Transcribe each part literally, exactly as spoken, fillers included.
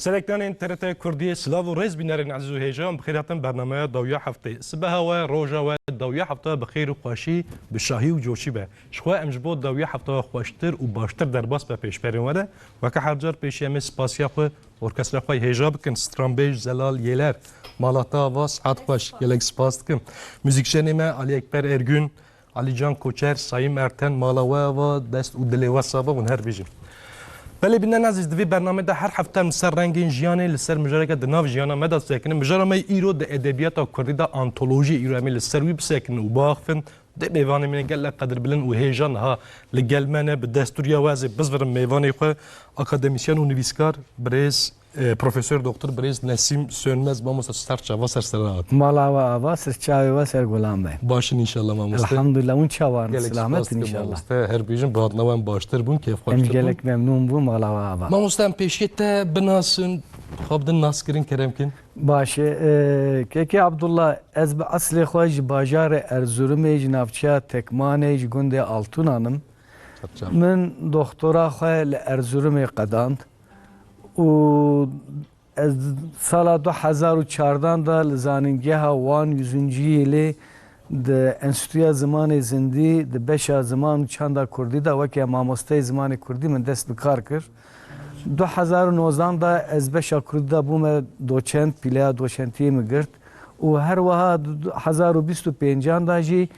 Serekdanên T R T Kurdiyê, silav û rêz bînerên ezîz û hêja, em bi xêr hatin bernameya dawiya heftê. Sibeha we, roja we, dawiya hefta bi xêr û xweşî, bi şahî û coşî be. Ji xwe em ji bo dawiya hefta xweştir û baştir derbas be pêşberên we re. Weke her car pêşî em ê spasiya xwe orkestra xwe hêja bikin. Stranbêj Zelal Yêler, mala te ava, sihet xweş, gelek spas dikim. Muzîkjenê me Alî Ekber Ergün, Alîcan Koçer, Sayîm Erten, mala we ava, dest û dilê we sava, hûn her bijîn. Belê bînerên ezîz, di vê bernamê de her hefte em li ser rengên jiyanê, li ser mijareke di nav jiyana me de sekinin. Mijara me îro di edebiyata kurdî de antolojî, îro em ê li ser wî bisekinin û biaxivin. Dê mêvanê me gelek qedirbilind û hêja niha li gel me ne, bi destûriya we ez ê bizvirim mêvanê xwe, akademîsyen û nivîskar birêz, e, Profesor Doktor Birêz Nesîm Sönmez, mamoste, ser çava ser serra hat. Mala we ava, ser çavê we ser gulan be. Baş in înşallah mamoste. Elhamdulillah, hûn çawa in? Gelek spas dikim mamoste. Her bijin, bi hatina we em baştir bûn, kêfxweş bûn. Em gelek memnûn bûn, mala we ava. Mamoste, em pêşiyê te binasin, xwe bidin naskirin, kerem kin. Baş e, e, Kekê Abdullah, ez bi eslê xwe ji bajarê Erzurumê, ji navçeya Tekmanê, ji gundê Altunan im. Min doktora xwe li Erzurumê qedand û ez sala du hezar û çardan de li Zanîngeha Wan Yüzüncü Yêlê di Enstitûya Zimanê Zindî di beşa ziman û çanda kurdî de weke mamosteyê zimanê kurdî min dest bi kar kir. Du hezar û nozdan de ez beşa kurdî de bûme doçent, pîleya doçentiyê min girt û her wiha du hezar û bîst û pêncan de jî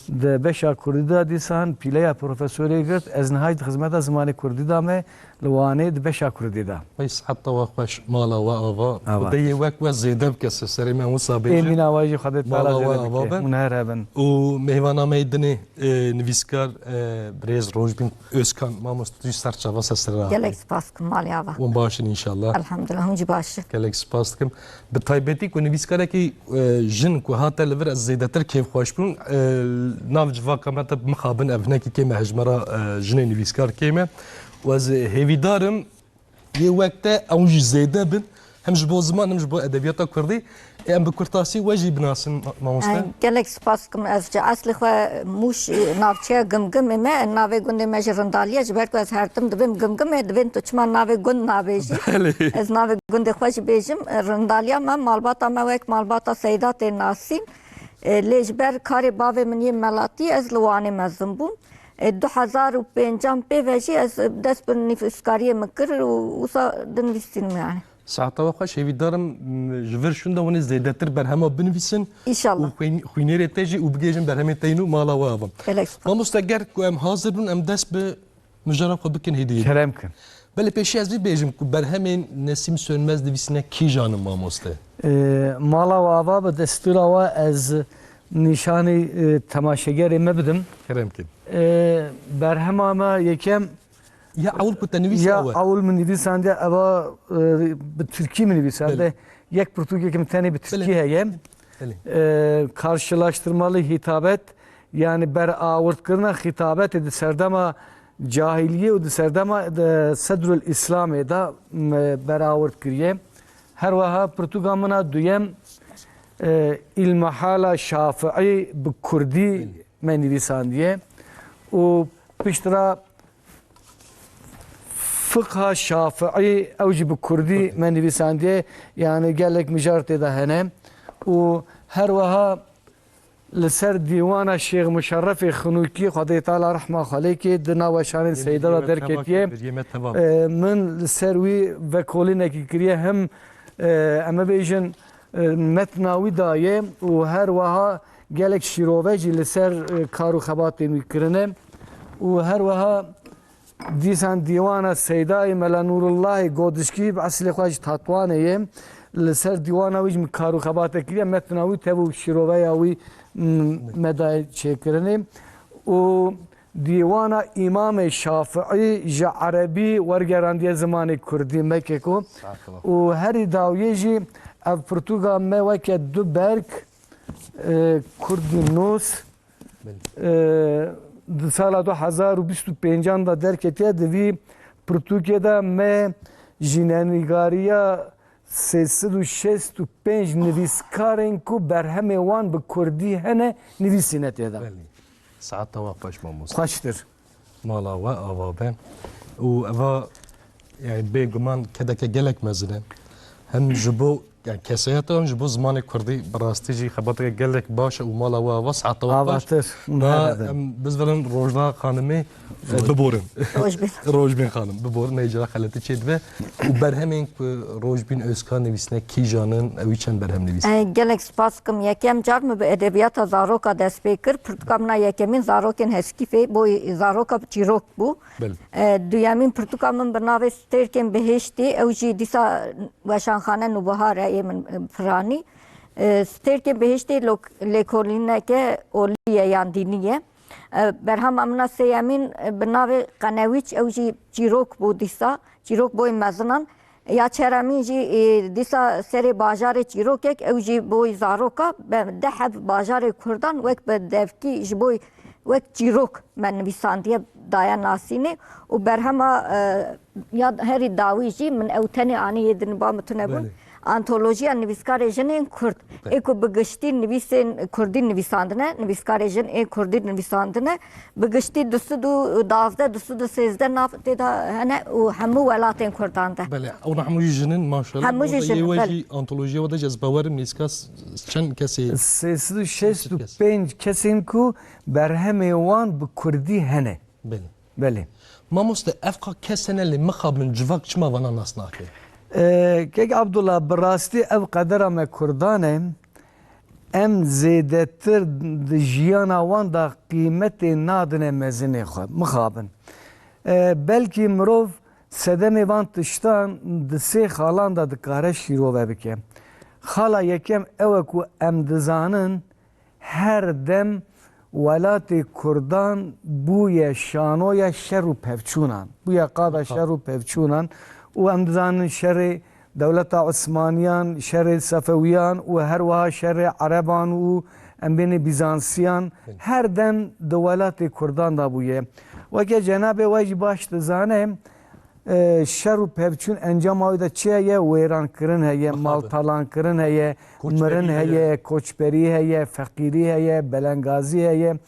di beşa kurdî de dîsan pîleya profesorê girt. Ez niha jî di xizmeta zimanê kurdî de me li Wanê di beşa kurdî de. Hey, siheta we xweş, mala we ava. Ava. Xwedê yê wek we zêde bike, ser serê me wisa bêjin. Êmîn, awa jî Xwedê Teala zêde bike. Mala we ava be. Hûn her hebin. Û mêvana me yê dinê, e, nivîskar, e, birêz Rojbîn Özkan, mamoste, tu jî ser çava ser serra. Gelek spas kim, malê ava. Hûn baş in înşallah. Elhamdulillah, hûn jî baş in. Gelek spas dikim. Bi taybetî ku nivîskarekî, e, jin ku hate li vir, ez zêdetir kêfxweş bûm. E, nav civaka me te mixabin, ev hinekî kêm e hejmara, e, jinê nivîskar kêm e. Û ez hêvîdar im yê wek te ew jî zêde bin. Hem ji bo ziman, hem ji bo edebiyata kurdî. Ê, em bi kurtasî we jî binasin, ma-, mamoste. Em, gelek spas dikim. Ez ji eslê xwe Mûş, e, navçeya Gimgimê me, navê gundê me jî Rindaliye. Ji ber ku ez her tim dibêm Gimgimê, dibên tu çima navê gund nabêjî? Belê. Ez navê gundê xwe jî bêjim. E, Rindaliya me, malbata me wek malbata Seyda tê nasîn. E, lê ji ber karê bavê min yê melatî ez li Wanê mezin bûm. E, du hezar û pêncan pê ve jî ez dest bi nivîskariyê min kir û wisa dinivîsînim yani. Saeta we xweş, hêvîdar im, m, ji vir şûnde hûn ê zêdetir berhema binivîsin. Înşallah. Û xwîn-, xwînêrê te jî û bigihêjin berhemê te yî nû, mala we ava. Gelek spas. Mamoste, ger ku em hazir bin, em dest bi mijara xwe bikin hêdî hêdî. Kerem kin. Belê pêşî ez vî bêjim ku berhemên Nesîm Sönmez nivîsîne kîjan in, mamoste? Ee, mala we ava, bi destûra we ez nîşanî, e, temaşegerê me bidim. Kerem kin. Ee, berhema me yekem Ya ewil ku te nivîsî ya ew e? Ewil min nivîsandiye, eva, e, bi tirkî min nivîsandiye. Belê. Yek pirtûkek min tenê bi tirkî Belê. heye. Belê. E, karşılaştırmalı hitabet, yani berawirdkirina hitabetê di serdema cahiliyê û di serdema de Sedrul Îslamê de, m, berawird kiriye. Her wiha pirtûka min a duyem, e, Îlmihala Şafiî bi kurdî Belê. me nivîsandiye û piştre Fiqha Şafiî, ew jî bi kurdî Kurdî. me nivîsandiye, yani gelek mijar tê de hene. Û her wiha li ser dîwana Şêx Muşerrefê Xinûkî, Xwedê Teala rehma xwe lê kê, di nava şanên Seyda de derketiye. Biriyê me teva. E, min li ser wî vekolînekî kiriye, hem, e, em bibêjin, e, metna wî daye û her wiha gelek şîrove jî li ser, e, kar û xebatên wî kirine û her wiha dîsan dîwana Seydayê Mela Nûrullahê Godişkî, bi eslê xwe ji Tatwanê ye. Li ser dîwana wî jî min kar û xebate kiriye, metna wî tev û şîroveya wî, m, me daye çêkirinê. Û dîwana Îmamê Şafiî ji erebî wergerandiye zimanê kurdî, mekeko. Û herî dawiyê jî ev pirtûka me weke du berg, e, Kurdî Nûs, Belê. e, di sala du hezar û bîst û pêncan de derketiye. Di vî pirtûkê de me jînenîgariya sê sed û şêst û pênc nivîskarên ku berhemê wan bi kurdî hene, nivîsîne tê de. Belê. Saeta we xweş, mamoste. Xweştir. Mala we ava be. Û eva, yani, bêguman kedeke gelek mezin e. Hem ji bo, yani kesayeta, hem ji bo zimanê kurdî bi rastî jî xebateke gelek baş e û mala we ava seheta we baş. Avatir. Na, Merhaba. Em bizverin Rojna Xanimê, e, biborin. Rojbîn. Rojbîn Xanim, biborin, neycara xeletî çêdibe. Û berhemên ku Rojbîn Özkan nivîsine kîjan in, ew çend berhem nivîsine? E, gelek spas kim. Yekem car min bi edebiyata zaroka dest pê kir. Pirtûka min a yekemîn Zarokên Heskîfê bo zaroka çîrok bû. Belê. E, duyemîn pirtûka min bi navê Stêrkên Bihiştî, ew jî dîsa Weşanxane Nûbihar e, yê min, e, piranî. E, Stêrkên Bihiştî lok-, lêkolîneke olî ye yan dînî ye. E, berhema min a sêyemîn, e, bi navê Qenewîç, ew jî çîrok bû dîsa, çîrok boy mezinan. Ya çeremîn jî, e, dîsa serê bajarê çîrokek, ew jî boy zaroka, be-, deh heb bajarê kurdan wek bi devkî ji boy wek çîrok me nivîsandiye, daye nasînê û berhema, e, ya herî dawî jî min ew tenê anî yê din ba min tune bûn. Belê. Antolojiya nivîskarê jinên kurd. Belê. Ê ku bi giştî nivîsên kurdî nivîsandine, nivîskarê jin ê kurdî nivîsandine, bi giştî du sed û dazdeh, du sed û sêzdeh nav tê de hene û hemû welatên kurdan de. Belê, ew hemû jî jin in, maşallah. Hemû jî jin in, belê. Wê jî antolojiya we de ez bawerim nîska s-, çend kesê? Sê sed û şêst û pênc kesên ku berhemê wan bi kurdî hene. Belê. Belê. Mamoste, ev qa kes hene lê mixabin civak çima vana nas nake? Ee, Kek Abdullah, bi rastî ev qedera me kurdan e. Em zêdetir di jiyana wan de qîmetê nadine mezinê xwe. Mixabin. Ee, belkî mirov sedemê van tiştan di sê xalan de dikare şîrove bike. Xala yekem ew e ku em dizanin her dem welatê kurdan bûye şanoya şer û pevçûnan, bûye qada şer û pevçûnan û em dizanin şerê dewleta Osmaniyan, şerê Sefewiyan û her wiha şerê Ereban û em bênê Bîzansiyan her dem di welatê kurdan de bûye. Weke cenabê we jî baş dizane, e, şer û pevçûn encama wê de çi heye? Wêrankirin heye, maltalankirin heye, mirin heye, koçberî heye, feqîrî heye, belengazî heye.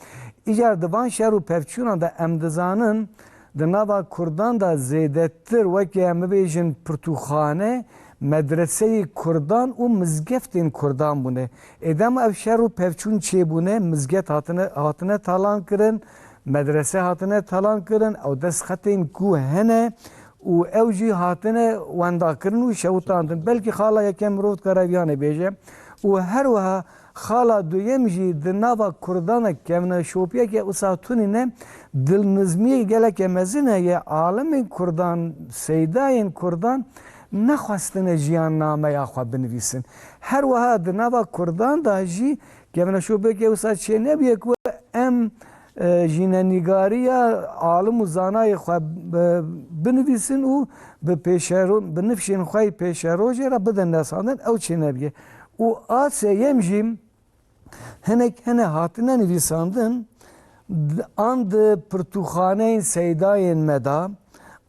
Îcar di van şer û pevçûnan de em dizanin, di nava kurdan de zêdetir weke em bibêjin pirtûxane, medreseyê kurdan û mizgeftên kurdan bûne. Ê dema ev şer û pevçûn çêbûne, mizget hatine, hatine talan kirin, medrese hatine talan kirin, ew destxetên ku hene û ew jî hatine wendakirin û şewitandin. Belkî xala yekem mirov dikare viyanê bêje û her wiha xala duyem jî di nava kurdan de kevneşopiyeke wisa tunîne, dilnizmiyê geleke mezin heye, alimên kurdan, seydayên kurdan nexwestine jiyannameya xwe binivîsin. Her wiha di nava kurdan de jî kevneşopiyeke wisa çênebûye ku em, e, jînenîgariya alim û zanayê xwe, e, binivîsin û bi pêşero-, bi nifşên xwe yê pêşerojê re bidin nesandin, ew çênebûye. Û a sêyem jî hinek hene hatine nivîsandin, d-, an di pirtûkxaneyên seydayên me de,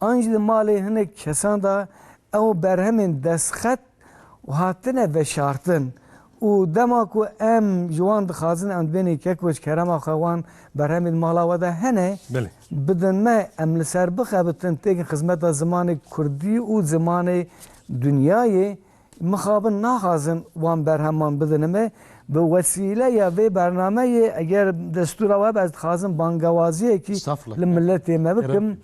an jî di malê hinek kesan de ew berhemên destxet hatine veşartin. Û dema ku em ji wan dixwazin, em dibênê keko ji kerema xwe wan berhemên mala we de hene, Belê. bidin me, em li ser bixebitin, têkin xizmeta zimanê kurdî û zimanê dinyayê. Mixabin naxwazin wan berheman bidin me. Bi wesîleya vê bernameyê, eger destûra we be, ez dixwazim bangewaziyekî Estağfurullah. li miletê me bikim. Kerem.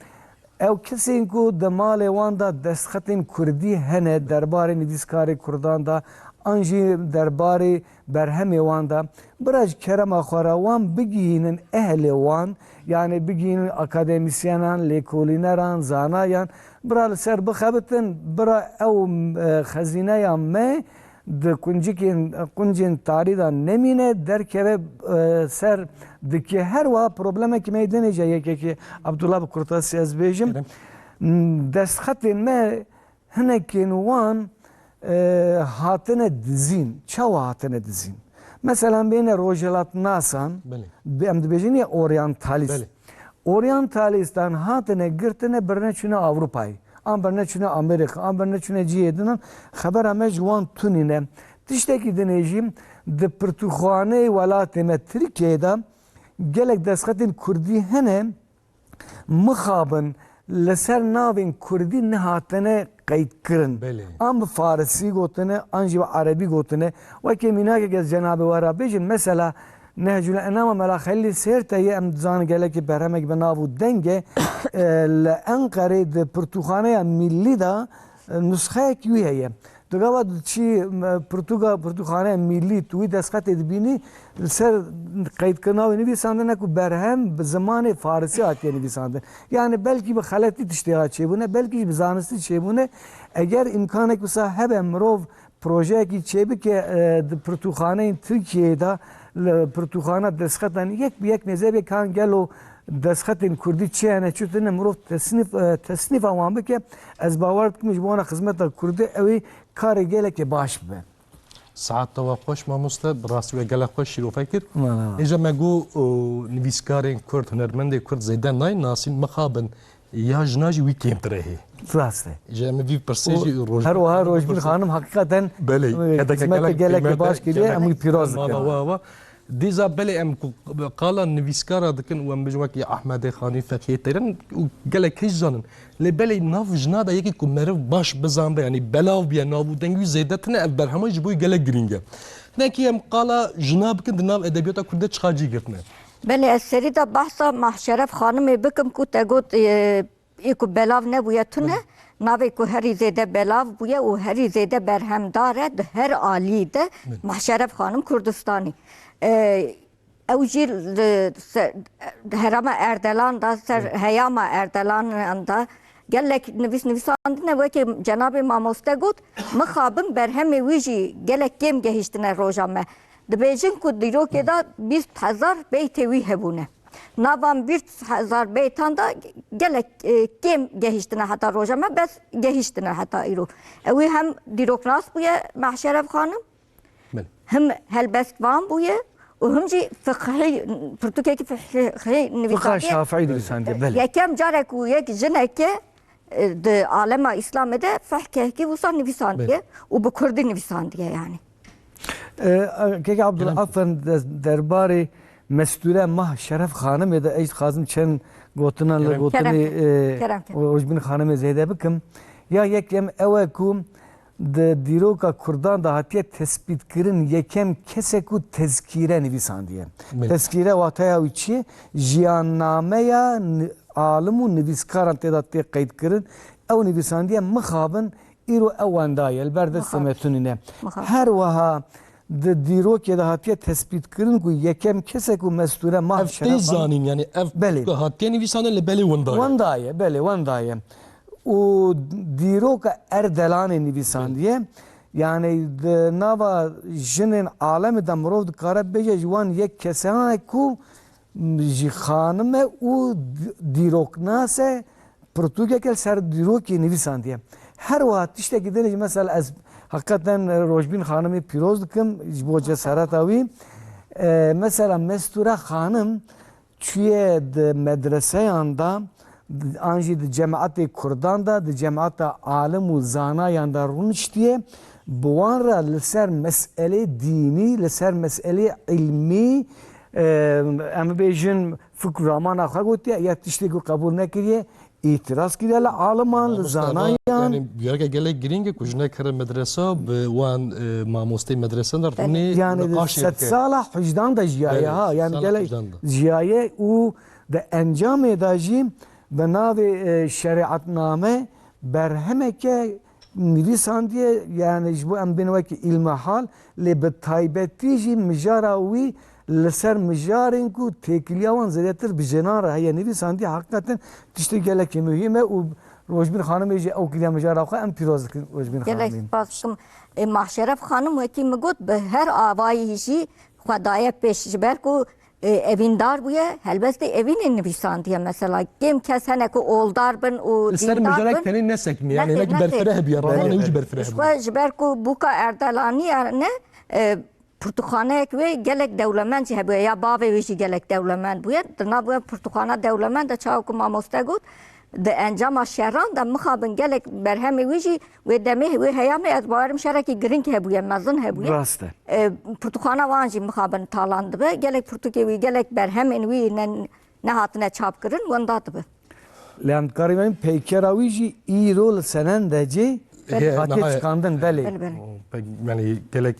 Ew kesên ku di malê wan de destxetên kurdî hene, derbarê nivîskarê kurdan de, an jî derbarê berhemê wan de, bira ji kerema xwe re wan bigihînin ehlê wan, yanî bigihînin akademîsyenan, lêkolîneran, zanayan, bira li ser bixebitin, bira ew, e, xezîneya me di kuncikên, quncên tarî de nemîne, derkeve, e, ser dikê. Her wiha problemekî me yê dinê je yekekê, Abdullah, bi kurtasî ez bêjim. Kerem. Destxetên me, hinekên wan, e, hatine dizîn. Çawa hatine dizîn? Mesela, bêne rojhilatnasan, Belê. bi-, em dibêjin ya oryantalîst. Belê. Oryantalîstan hatine girtine, birine çûne Ewropayê. An birine çûne Amerîka, an birine çûne cihê din. Xebera me ji wan tunîne. Tiştekî dinê jî di pirtûkxaneyê welatê me Tirkiyeyê de gelek destxetên kurdî hene, mixabin li ser navên kurdî nehatine qeydkirin. Belê. An bi farisî gotine, an jî bi erebî gotine. Wekî mînakek ez cenabê we re bêjim, mesela Nehcul Enama Mela Xelîlê Sêrteyê, em dizanin gelekî berhemek bi nav û deng e, e, li Enqerê di pirtûkxaneya Millî de, e, nusxeyek wî heye. Di gava diçî, e, pirtûka, pirtûkxaneya Millî, tu wî destxetê dibînî, li ser qeydkirina wî nivîsandine ku berhem bi zimanê farisî hatiye nivîsandin. Yani belkî bi xeletî tiştê ha çêbûne, belkî jî bi zanistî çêbûne. Eger îmkanek wisa hebe mirov projeyekî çêbike, e, di pirtûkxaneyên Tirkiyeyê de, li pirtûkxana destxetan yek bi yek mezhebê kan gelo destxetên kurdî çi hene, çi tune mirov tesnîf, e, tesnîfa wan bike, ez bawer dikim ji bo wana xizmeta kurdî ew ê karê gelekê baş bibe. Saet te wa xweş mamoste, bi rastî we gelek xweş şîrofe kir. Wala. Êja me got, o, nivîskarên kurd, hunermendê kurd zêde nayên nasîn, mixabin ya jina jî wî kêmtir e hê. Rast e. Ji em vî pirsê jî roj. Her wiha Rojbîn xanim heqîqeten, belê, e, xizmete gelekî baş kiriye, em wî pîroz dikin. Mala wa wa. Dîza belê em ku qala nivîskara dikin û em bijin wekî Ahmedê Xanî, Fetihê Teyran û gelek keç zanin. Lê belê nav jina de yekî ku meriv baş bizanbe, yanî belav biye, nav û deng wî zêde tune, ev berhema ji bo wî gelek girîng e. Hinekî em qala jina bikin di nav edebiyata kurdî de çiqa cî girtine. Belê, ez serî de behsa Mahşeref Xanimê bikim ku te got, e, ê ku belav nebûye tune, navê ku herî zêde belav bûye û herî zêde berhemdar e di her alî de, Mahşeref Xanim Kurdistanî. E, ew jî li se-, herama Erdelan de, ser heyama Erdelanan de gelek nivîs nivîsandine, wekî cenabê mamoste got, mixabin berhemê wî jî gelek kêm gehiştine roja me. Dibêjin ku dîrokê de bîst hezar beytê wî hebûne. Navan bîst hezar beytan de gelek, e, kêm gehiştine heta roja me, bes gehiştine heta îro. Ew ê hem dîroknas bûye Mehşeref Xanim, Belê. hem helbestvan bûye û him jî fiqhî, pirtûkekî fiqhî Fiqha nivîsandiye. Şafîî nivîsandiye, belê. Yekem carek û yek jineke, e, di alema Îslamê de fehkehkî wisa nivîsandiye Belê. û bi kurdî nivîsandiye yani. E, Keke Abdullah, Kerem. aferin, de-, derbarê Mestûre Mah Şeref Xanimê de ez dixwazim çend gotinan li Kerem. gotinê, Kerem. e, Kerem, kerem. Rojbîn Xanimê zêde bikim. Ya yekem ew e ku di dîroka Kurdan de hatiye tespîtkirin yekem kesek ku tezkîre nivîsandiye. Belê. Tezkîre wataya wî çi ye? Jiyannameya ni-, alim û nivîskaran tê de tê qeydkirin. Ew nivîsandiye mixabin Îro ew wenda ye, li ber destê me tunîne. Mixabin. Her wiha di dîrokê de hatiye tespîtkirin ku yekem kesek û Mestûre Mah Ev tê Şerefan zanîn, yani ev Belê. ku hatiye nivîsandin li belê wenda ye. Wenda ye, belê, wenda ye. Û dîroka Erdelanê nivîsandiye. Yani di nava jinên alemê de mirov dikare bêje ji wan yek kesan e ku ji xanim e û di-, dîroknas e, pirtûkeke li ser dîrokê nivîsandiye. Her wiha tiştekî din jî, mesela ez heqeten Rojbîn Xanimê pîroz dikim ji bo cesareta wî. E, mesela Mestûre Xanim çûye di medreseyan de, an jî di cemaetê Kurdan de, di cemaeta alim û zanayan de rûniştiye, bi wan re li ser meselê dînî, li ser meselê ilmî, e, em bibêjin fikr û ramana xwe gotiye, ya tiştê ku qebûl nekiriye, îtiraz kiriye li aliman, li Mamoste, zanayan. Yani, biyareke gelek girîng e ku jinek here medresa, bi wan, e, mamosteyê medrese de rûnê Yani, niqaşê bike. sedsala hicdan de jiyaye, Belê, ha, yani, sedsala gelek hicdan de. jiyaye û di encamê de jî bi navê, e, şerîetname berhemeke nivîsandiye, yani ji bo em bên wekî îlmehal, lê bi taybetî jî mijara wî li ser mijarên ku têkiliya wan zêdetir bi jinan re heye nivîsandiye, heqîqeten tiştê gelekî muhîm e û Rojbîn Xanimê jî ew kiriye mijara xwe, em pîroz dikin Rojbîn Gelek Xanimê. spas dikim. E, Mahşeref Xanim wekî min got, bi her avayî jî xwe daye pêş, ji ber ku e, evîndar bûye, helbestê evînê nivîsandiye mesela. Kêm kes hene ku oldar bin û Li ser dîndar mijarek bin. tenê nesekiniye, yani Neke-, hinek neke. berfireh biye, Belê, ramanê wî jî belê. berfireh Ji biye. xwe, ji ber ku bûka Erdelanî ye, ne, e, pirtûkxaneyek wê gelek dewlemend jî hebûye, ya bavê wê jî gelek dewlemend bûye. Di nav wê pirtûkxana dewlemend de çawa ku mamoste got, Di encama şeran de mixabin gelek berhemê wî jî wê demê, wê heyamê ez bawerim şerekî girîng hebûye, mezin hebûye. Rast e. E, pirtûkxana wan jî mixabin talan dibe. Gelek pirtûkê wî, gelek berhemên wî ne, nehatine çapkirin, wenda dibe. Lê em dikarin peykerê wî jî îro li senendecê hatiye çikandin, belê. Belê, belê. Pek, yani gelek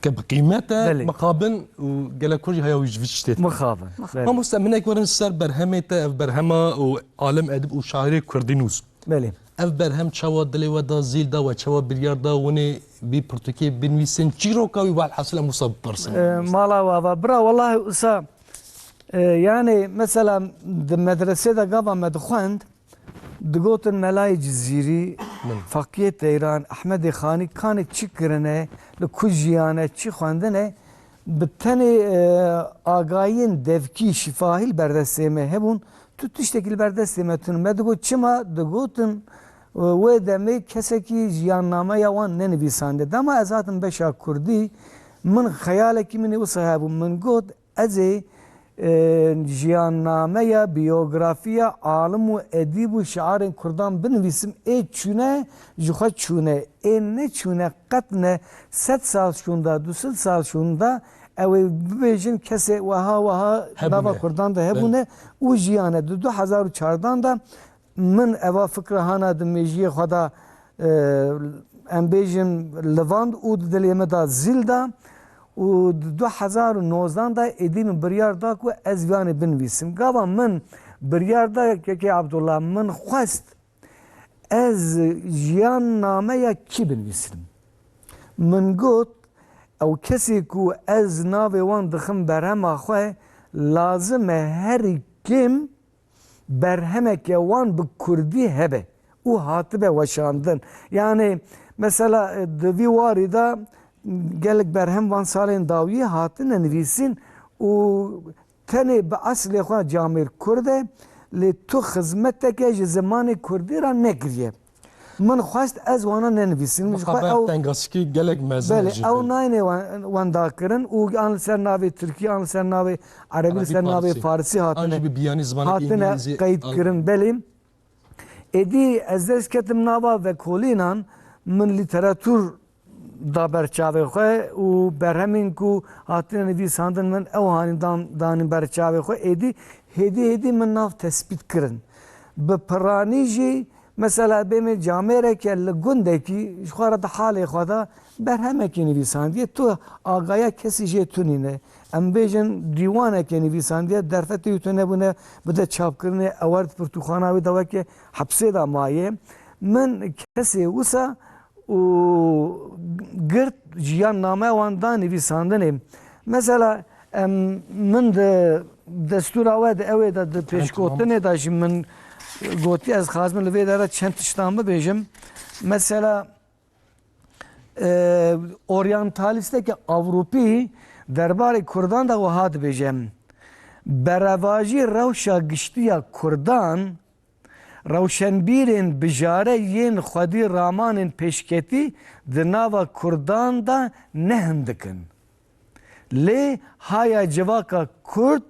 ke bi qîmet e, belê, mixabin û gelek kur jî heya wî ji vî tiştê. Mixabin, belê. Mamoste, minek werin ser berhemê te, ev berhema û alim edib û şairê kurdî nûs. Belê. Ev berhem çawa dilê we da zîl da, we çawa biryar da winê vî pirtûkê binivîsin, çîroka wî, welhasil em wisa bipirsin? E, mala we ava. Bira, welahi wisa, e, yani mesela di medresê de gava me dixwend, digotin Melayê Cizîrî, Min. Feqiyê Teyran, Ehmedê Xanî, kanê çi kirine, li ku jiyane, çi xwendine, bi tenê, e, agahiyên devkî, şifahî li ber destê me hebûn, tu tiştekî li ber destê me tune. Me digot, çima? Digotin, e, wê demê kesekî jiyannameya wan nenivîsandiye. Dema ez hatim beşa kurdî, min xeyalekî min ê wisa hebû. Min got, ez ê, e, jiyannameya, biyografiya alim û edîb û şairên kurdan binivîsim. Ê çûne, ji xwe çûne. Ê neçûne, qet ne. Sed sal şûnda, du sed sal şûnda, ew ê bibêjin kesê weha, weha Hebûne. Nava kurdan de Belê. Hebûne û jiyane. Di du hezar û çardan de min eva fikra hana di mêjiyê xwe de, e, em bêjin, livand û di dilê min de zîl da û di du hezar û nozdan de êdî min biryar da ku ez viyanê binivîsim. Gava min biryar da, Kekê Abdullah, min xwest ez jiyan nameya kî binivîsim. Min got, ew kesê ku ez navê wan dixim berhema xwe, lazim e herî kêm berhemeke wan bi kurdî hebe û hatibe weşandin. Yani mesela, e, di vî warî de gelek berhem van salên dawiyê hatine nivîsîn û tenê bi eslê xwe camêr kurd e, lê tu xizmeteke ji zimanê kurdî re nekiriye. Min xwest ez wana nenivîsim. Ji xwe Mixabin ew tengasikî gelek mezin e Belê, jî, ew belê. Nayne wen-, wendakirin û an li ser navê tirkî, an li ser navê erebî, li Erebî, ser navê farsî. Farsî An hatine, jî bi biyanî zimanê hatine îngilîzî qeyd al- kirin. Belê. Êdî ez dest ketim nava vekolînan, min lîteratûr da ber çavê xwe û berhemên ku hatine nivîsandin min ew hanî dan, danîn ber çavê xwe. Êdî hêdî hêdî min nav tespît kirin. Bi piranî jî mesela bême camêreke li gundekî ji xwe re di halê xwe de berhemekî nivîsandiye. Tu agaya kesî jê tunîne. Em bêjin dîwaneke nivîsandiye, derfetê wî tune bûne, bide çapkirinê, ew wer di pirtûkxana wî de weke hepsê de maye. Min kesê wisa û girt jiyan name wan da nivîsandinê. Mesela, em, min di destûra we de, ew ê de, di Kerem pêşgotinê de jî min gotiye, ez xwazim li vê dere çend tiştan bibêjim. Mesela, e, oryantalîsteke Ewropî derbarê Kurdan de wiha dibêje, berevajî rewşa giştî ya Kurdan, rewşenbîrên bijare yên xwedî ramanên pêşketî di nava Kurdan de ne hindik in. Lê haya civaka Kurd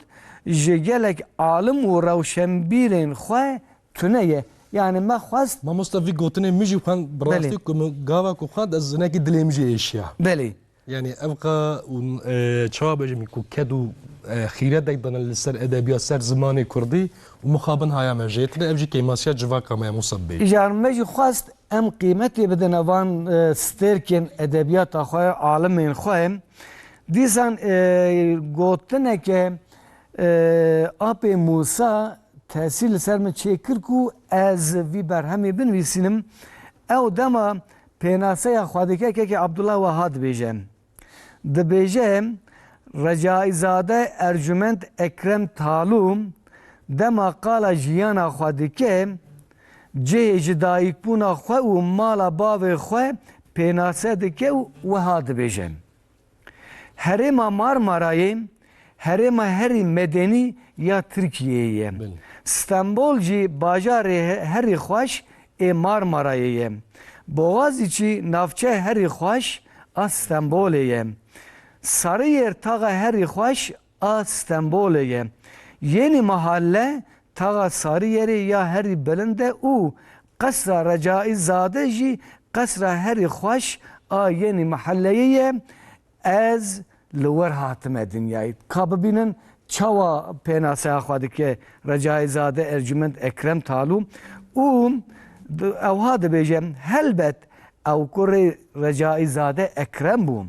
ji gelek alim û rewşenbîrên xwe tune ye. Yani me xwest Mamoste, vî gotinê min jî xwend bi Belê. Rastî ku min gava ku xwend ez hinekî dilê min jî êşiya. Belê. Yani ev qa û, e, çawa bêjim ku ked û, e, xîretek dane li ser edebiyat, ser zimanê kurdî û mixabin haya me jêtine, ev jî kêmasiya civaka me ye, Musa bê. Îcar me jî xwest em qîmetê bidine van, e, stêrkên edebiyata xwe, alimên xwe. Dîsan, e, gotineke, e, apê Musa tesîr li ser min çêkir ku ez vî berhemê binivîsînim. Ew dema pênaseya xwe dike, kekê Abdullah wiha dibêje. Dibêje, Recaîzade Ercumend Ekrem Talû dema qala jiyana xwe dike, cihê ji dayikbûna xwe û mala bavê xwe pênase dike û wiha dibêje, Herêma Marmarayê herêma herî medenî ya Tirkiyeyê ye. Belê. Stenbol jî bajarê he-, herî xweş ê Marmarayê ye. Boğaziçi navçe herî xweş a Stenbolê ye. Sarıyer taxa herî xweş a Stenbolê ye. Yeni Mahalle taxa Sarıyerê ya herî bilind e û Qesra Recaîzade jî qesra herî xweş a Yeni Mahalleyê ye. Ez li wir hatime dinyayê. Ka bibînin çawa pênaseya xwe dike Recaîzade Ercûmend Ekrem Talû û di-, ew ha dibêje, helbet ew kurê Recaîzade Ekrem bû.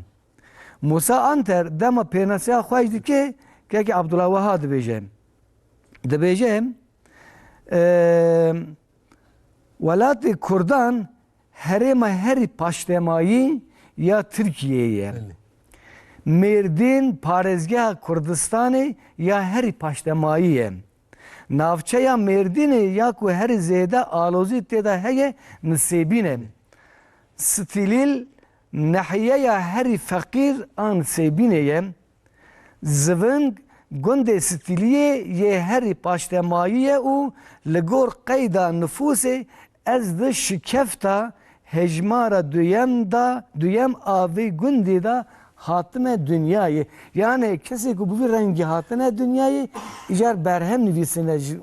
Musa Anter dema pênaseya xwe jî dike, kekê Abdullah wiha dibêje. Dibêje, e, welatê Kurdan herêma herî paştemayî ya Tirkiyeyê ye. Belê. Mêrdîn parêzgeha Kurdistanê ya herî paştemayî ye. Navçeya Mêrdînê ya ku herî zêde alozî tê de heye, Nisêbîn e. Stîlîl nehiyeya herî feqîr a Nisêbînê ye. Ziving gundê Stîliyê yê herî paştemayî ye û li gor qeyda nifûsê ez di şikefta hejmara duyem da, duyem a vê gundê de hatime dinyayê. Yani kesê ku bi vî rengî hatine dinyayê, îcar berhem nivîsine, ji,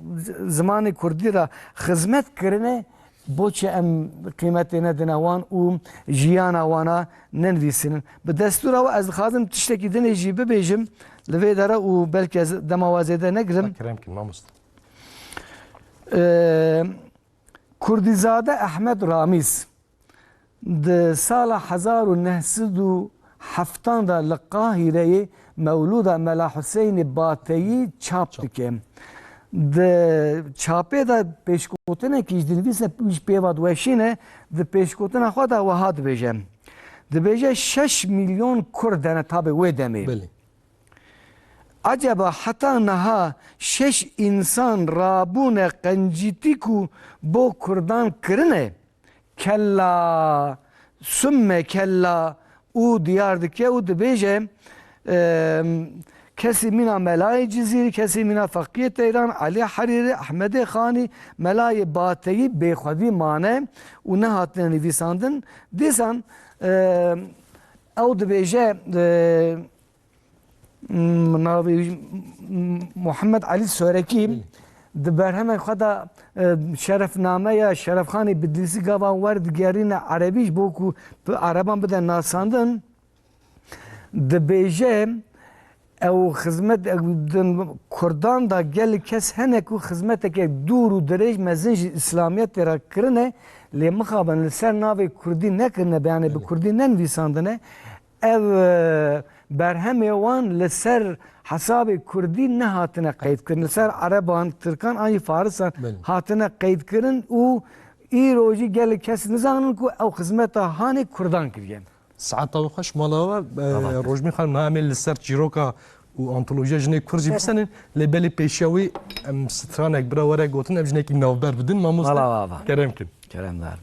zimanê kurdî re xizmet kirine, boçi em qîmetê nedine wan û jiyana wana nenivîsînin. Bi destûra we ez dixwazim tiştekî dinê jî bibêjim li vê dere û belkî ez dema we zêde negirim. Kerem kin, mamoste. Ee, Kurdîzade Ehmed Ramîz di sala hezar û neh sed û heftan de li Qahîreyê mewlûda Mela Huseynê Bateyî çap dike. Di çapê de pêşgotinekî ji dinivîse wî ji pêva diweşîne, di pêşgotina xwe de wiha dibêje. Dibêje şeş milyon Kurd hene tabê wê demê. Belê. Acaba heta niha şeş însan rabûne qencîtî ku bo Kurdan kirine? Kella, summe kella û diyar dike û dibêje, em, kesî mîna Melayê Cizîrî, kesî mîna Feqiyê Teyran, Elî Herîrî, Ehmedê Xanî, Melayê Bateyî bêxwedî mane û nehatine nivîsandin. Dîsan, em, ew dibêje, e, M-, navê wî, M-, Muhammed Elî Sorekî di berhemên xwe de, e, şerefnameya Şerefxanê Bidlîsî gava wer digerîne erebî ji bo ku bi ereban bide nasandin, dibêje ew xizmet, ew din Kurdan de gelek kes hene ku xizmeteke dûr û dirêj mezin ji Îslamiyetê re kirine, lê mixabin li ser navê Kurdî nekirine, beyanê bi Kurdî nenivîsandine. Ev, e, berhemê wan li ser hesabê Kurdî nehatine qeydkirin. Li ser Ereban, Tirkan an jî Farisan Belê. hatine qeydkirin û îro jî gelek kes nizanin ku ew xizmeta hanê Kurdan kiriye. Saeta we xweş mala we, e, Xebat. Rojmîn Xanim, niha em ê li ser çîroka û antolojiya jinê Kurd jî bisenin, lê belê pêşiya wî em stranek bira were gotin, em jinekî navber bidin, mamoste. Mala we ava. Kerem kin. Kerem dar.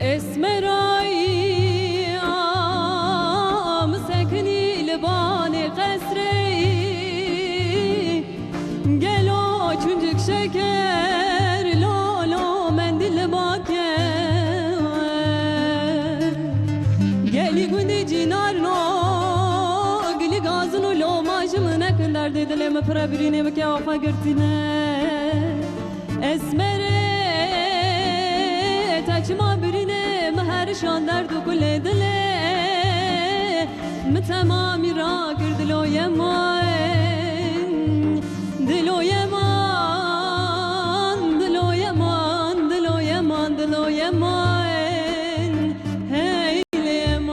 Esmerayî am sekinî li banê qesrê, gelo çuncik şeker lolo mendil bake. Gelî gundê cînar no, gilî gazin û loma ji min nekin derdê dilê min pire birînê min kewa xwe girtîne. Esmerê, te çima birînê min herişan derd û kulê dilê. Min temamî rakir diloyê min, diloyê min, diloyê min, diloyê min, diloyê min. Hey lê min.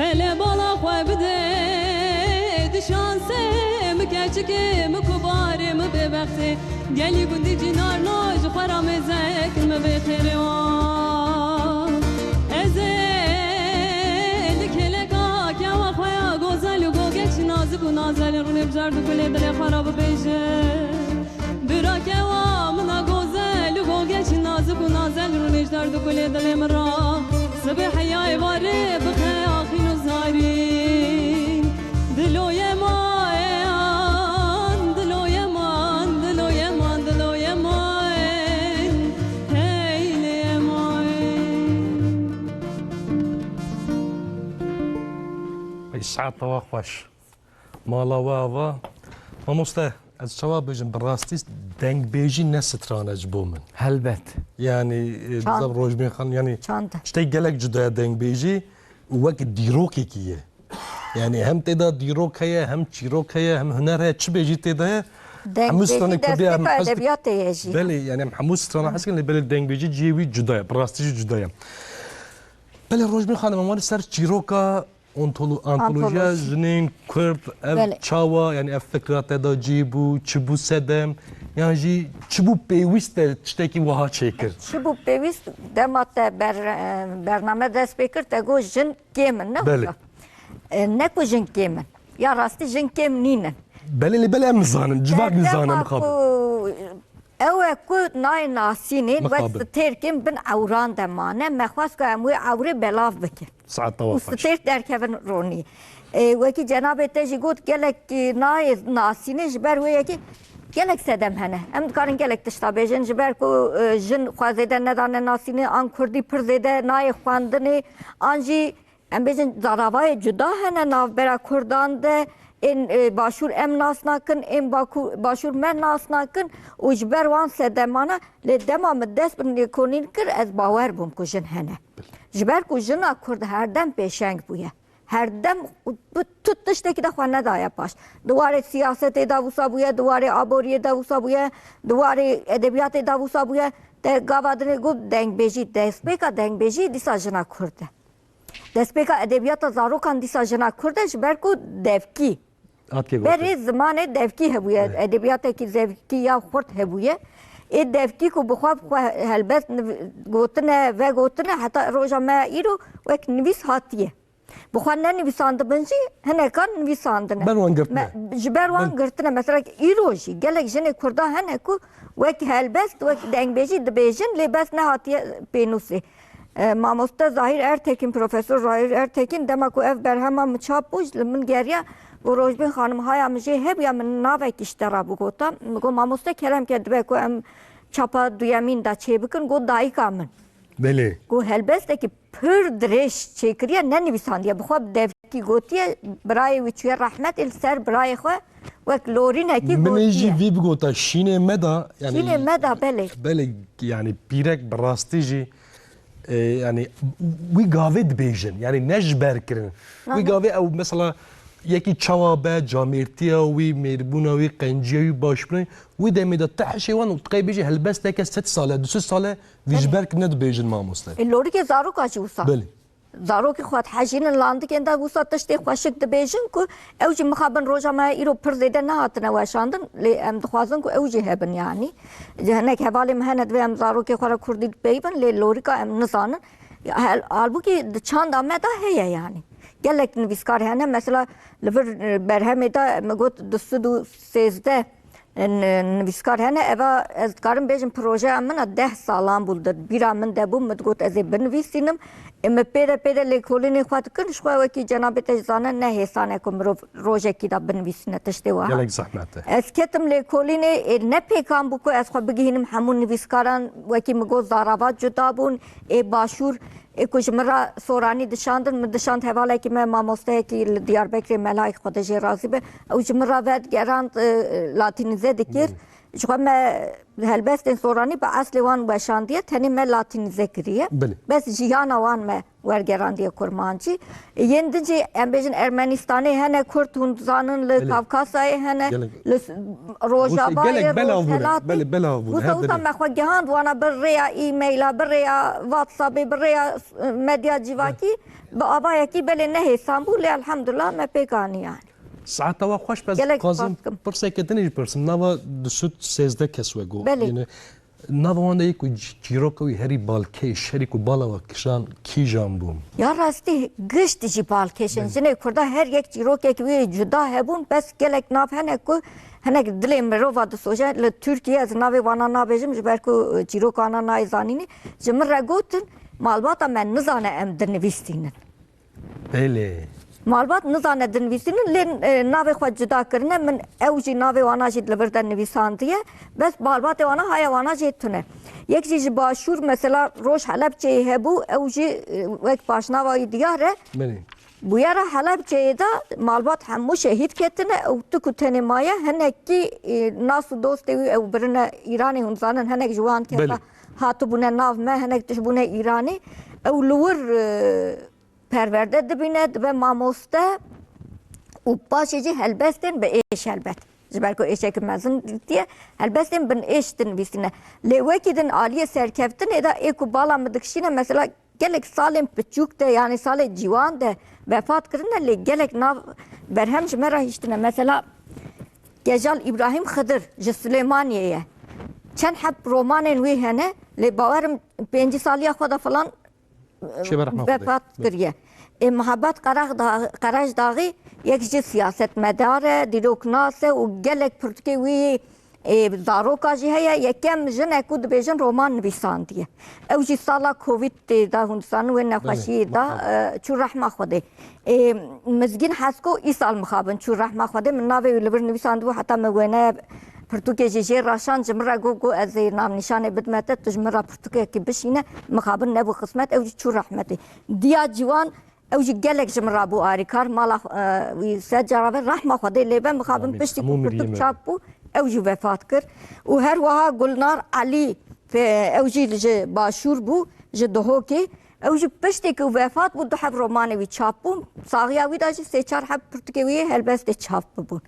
Hele bala xwe bide di şansê, mi keçikê, mi kubarê, mi bêbextê. Gelî gundî cînar no ji xwe ra mêzek, mi vê xêrê wa. Ez ê li kêleka kewa xwe ya gozel û gogeç, nazik û nazel, rûnê bijar du gulê dilê xwe ra bibêjim. Bira kewa min a gozel û gogeç, nazik û nazel, rûnê ji dar du gulê dilê min ra. Sibê heya êvarê bixe axîn û zarîn. Diloyê man, diloyê man, diloyê man, diloyê man. Hey lê man. Ey saeta we xweş. Mala we ava. Mamoste, ez çawa bêjim, bi rastî dengbêjî ne stran e ji bo min. Helbet. Yanî, e, Çand. Bizaf Rojbîn Xan, yanî Çand. Tiştek gelek cuda ye dengbêjî û wek dîrokekî ye. Yanî hem tê de dîrok heye, hem çîrok heye, hem huner heye, çi bêjî tê de ye. Hemû stranê Kurdî em destpêka hez edebiyatê ye jî. Belê, yanî em hemû strana hez dikin, lê belê dengbêjî cihê wî cuda ye, bi rastî jî cuda ye. Belê Rojbîn Xanim, em wan li ser çîroka Ontolo-, antolojiya Antoloji. Jinên Kurd, ev Belê. Çawa, yanî ev fikra te de cî bû, çi bû sedem, yan jî çi bû pêwîst te tiştekî wiha çêkir? Çi bû pêwîst, dema te ber-, e, bername dest pê kir, te got jin kêm in, ne Belê. Wisa? E, ne ku jin kêm in. Ya rastî jin kêm nînin. Belê, lê belê em nizanin, civak Te nizane dema mixabin. Ku Ew e ku nayê nasînê wek Mixabin. Stêrkên bin ewran de mane, me xwest ku em wê ewrê belav bikin. Saeta we Û xweş. Stêrk derkevin ronî. Ê, wekî cenabê te jî got, gelek, e, nayê nasînê ji ber wê yekê gelek sedem hene. Em dikarin gelek tişta bêjin, ji ber ku, e, jin xwe zêde nedane nasînê, an kurdî pir zêde nayê xwendinê, an jî Em bêjin zaravayê cuda hene navbera Kurdan de, ên, e, Başûr em nas nakin, ên Baku-, Başûr me nas nakin û ji ber wan sedemana, lê dema min dest bi lêkolîn kir, ez bawer bûm ku jin hene. Ji ber ku jina Kurd herdem pêşeng bûye. Herdem bi tu tiştekî de xwe nedaye paş. Di warê siyasetê de wisa bûye, di warê aboriyê de wisa bûye, di warê edebiyatê de wisa bûye. Te gava dinê got dengbêjî, destpêka dengbêjî dîsa jina Kurd e. Destpêka edebiyata zarokan dîsa jina Kurd e, ji ber ku devkî. Hatike gotin. Berê zimanê devkî hebûye, Evet. Edebiyatekî devkî ya xurt hebûye. Ê devkî ku bi xwe, bi xwe helbest niv-, gotine, vegotine, heta roja me îro wek nivîs hatiye. Bi xwe nenivîsandibin jî hinekan nivîsandine. Ber wan girtine. Me, ji ber wan Ber- girtine. Mesela îro jî gelek jinê Kurda hene ku wek helbest, wek dengbêjî dibêjin, lê bes nehatiye pênûsê. E, mamoste Zahîr Ertekin, Profesor Zahîr Ertekin, dema ku ev berhema min çap bû, li min geriya, got, Rojbîn Xanim, haya min jê hebûya min navekî ji te re bigota. Min got, mamoste, kerem ke, dibe ku em çapa duyemîn de çêbikin, got, dayika min. Belê. Got, helbestekî pir dirêj çêkiriye, nenivîsandiye, bi xwe bi devkî gotiye, birayê wî çûye rehmetê, li ser birayê xwe wek lorînekî Min ê jî gotiye. Vî bigota, şînê me da, yanî Şînê me da, belê. Belê, yanî pîrek bi rastî jî, e, yanî wî gavê dibêjin, yanî ne ji ber kirin. Wî Nane. Gavê ew mesela yekî çawa be, camêrtiya wî, mêrbûna wî, qenciya wî, başbûna wî, wî demê de ti hişê wan û tu qey bêjî helbesteke sed sal e, du sed sal e, vî ji Belê. Ber kirine dibêjin mamoste. E, lorikê zaroka jî wisa. Belê. Zarokê xwe dihejînin landikên de, wisa tiştê xweşik dibêjin ku ew jî mixabin roja me îro pir zêde nehatine weşandin, lê em dixwazin ku ew jî hebin yanî. Hinek hevalê min hene, divê em zarokê xwe re kurdî dipeyivin, lê lorîka em nizanin. Ya, hel-, halbûkî di çanda me de heye yanî. Gelek nivîskar hene, mesela li vir, e, berhemê de min got du sed û sêzdeh N-, nivîskar hene. Eva, ez dikarim bêjim, projeya min a deh salan bû, li bîra min de bû, min digot ez ê binivîsînim. Ê me pê de pê de lêkolînê xwe dikin, ji xwe wekî cenabê te jî zane, ne hêsan e ku mirov rojekî de binivîsîne tiştê wiha. Gelek zehmet e. Ez ketim lêkolînê, ê ne pêkan bû ku ez xwe bigihînim hemû nivîskaran, wekî min got, zaravat cuda bûn, ê başûr, ê ku ji min re soranî dişandin, min dişand hevalekî me, mamosteyekî li Diyarbekirê, Melayek, Xwedê jê razî be, ew ji min re vedigerand, e, latînîze dikir. Ji xwe me helbestên soranî bi eslê wan weşandiye, tenê me latînîze kiriye. Belê. Bes jiyana wan me wergerandiye kurmancî. Yên din jî, em bêjin, Ermenistanê hene kurd, hûn dizanin, li Belê. Kavkasayê hene, Gelek. Li s-, Rojava Rûsya, gelek ye, belavbûn e. Rojhelatê. Belê, belavbûn e, Wisa, her wisa demê. Me xwe gihand wana bi rêya e-maila, bi rêya WhatsAppê, bi rêya, e, medya civakî, bi avayekî belê ne hêsan bû, lê elhamdulillah me pêk anî yani. Saeta we xweş, bes Gelek dixwazim spas dikim. Pirseke din jî pirsim. Nava du sed sêzdeh kes we got. Belê. Yani, nava wan de yê ku çîroka wî herî balkêş, herî ku bala we kişan, kîjan bûn? Ya rastî, gişt jî balkêş in. Belê. Jinê Kurda her yek çîrokek wî cuda hebûn, bes gelek nav hene ku hinek dilê mirova disoje. Li Tirkiye ez navê wana nabêjim, ji ber ku, e, çîroka wana nayê zanînî. Ji min re gotin, malbata me nizane em dinivîsînin. Belê. Malbat nizane dinivîsînin, lê, e, navê xwe cuda kirine. Min ew jî navê wana jî li vir de nivîsandiye. Bes malbatê wana haya wana jê tune. Yek jî ji başûr, mesela, roj Helebçeyê hebû, ew jî, e, wek paşnava wî diyar e. Belê. Bûyera Helebçeyê de malbat hemû şehîd ketine, ew tu ku tenê maye, hinekî, e, nas û dostê wî ew birine Îranê, hûn zanin, hinek ji wan kesa Belê. Hatibûne nav me, hinek tişt bûne Îranê. Ew li wir, e, perwerde dibîne, dibe mamoste û paşê jî helbestên bi êş helbet. Ji ber ku êşeke mezin dîtiye, helbestên bin êş dinivîsîne. Lê wekî din aliyê serkeftinê de ê ku bala min dikişîne, mesela gelek salên piçûk de, yanî salê ciwan de vefat kirine, lê gelek nav berhem ji me re hiştine. Mesela Gecal Îbrahîm Xidir ji Silêmaniyê ye. Çend heb romanên wî hene, lê bawerim pêncî saliya xwe de filan Şêve rehma Xwedê. Vefat kiriye. Ê, Muhabbet Qerexda-, Qereşdaxî yek ji siyasetmedar e, dîroknas e û gelek pirtûkê wî, ê, zaroka jî heye. Yekem jin e ku dibêjin roman nivîsandiye. Ew jî sala Covidê de, hûn dizanin, wê nexweşiyê Belê, de, mixabin. E, çû rehma Xwedê. Ê, Mizgîn Hesko îsal mixabin çû rehma Xwedê. Min navê wî li vir nivîsandibû, heta min wêne pirtûkê jî jê raşand, ji min re got, got, ez ê navnîşanê bidime te, tu ji min re pirtûkekî bişîne, mixabin nebû xismet, ew jî çû rehmetê. Diya Ciwan, ew jî gelek ji min re bû arîkar, mala, e, wî sed cara ve rehma Xwedê lê be, mixabin Amîn. Piştî ku Hemû miriyê pirtûk me. Çap bû, ew jî vefat kir. Û her wiha Gulnar Elî, fe-, ew jî ji Başûr bû, ji Duhokê. Ew jî piştî ku wefat bû, du heb romanê wî çap bûn. Saxiya wî de jî sê çar heb pirtûkê wî yê helbestê çap bibûn.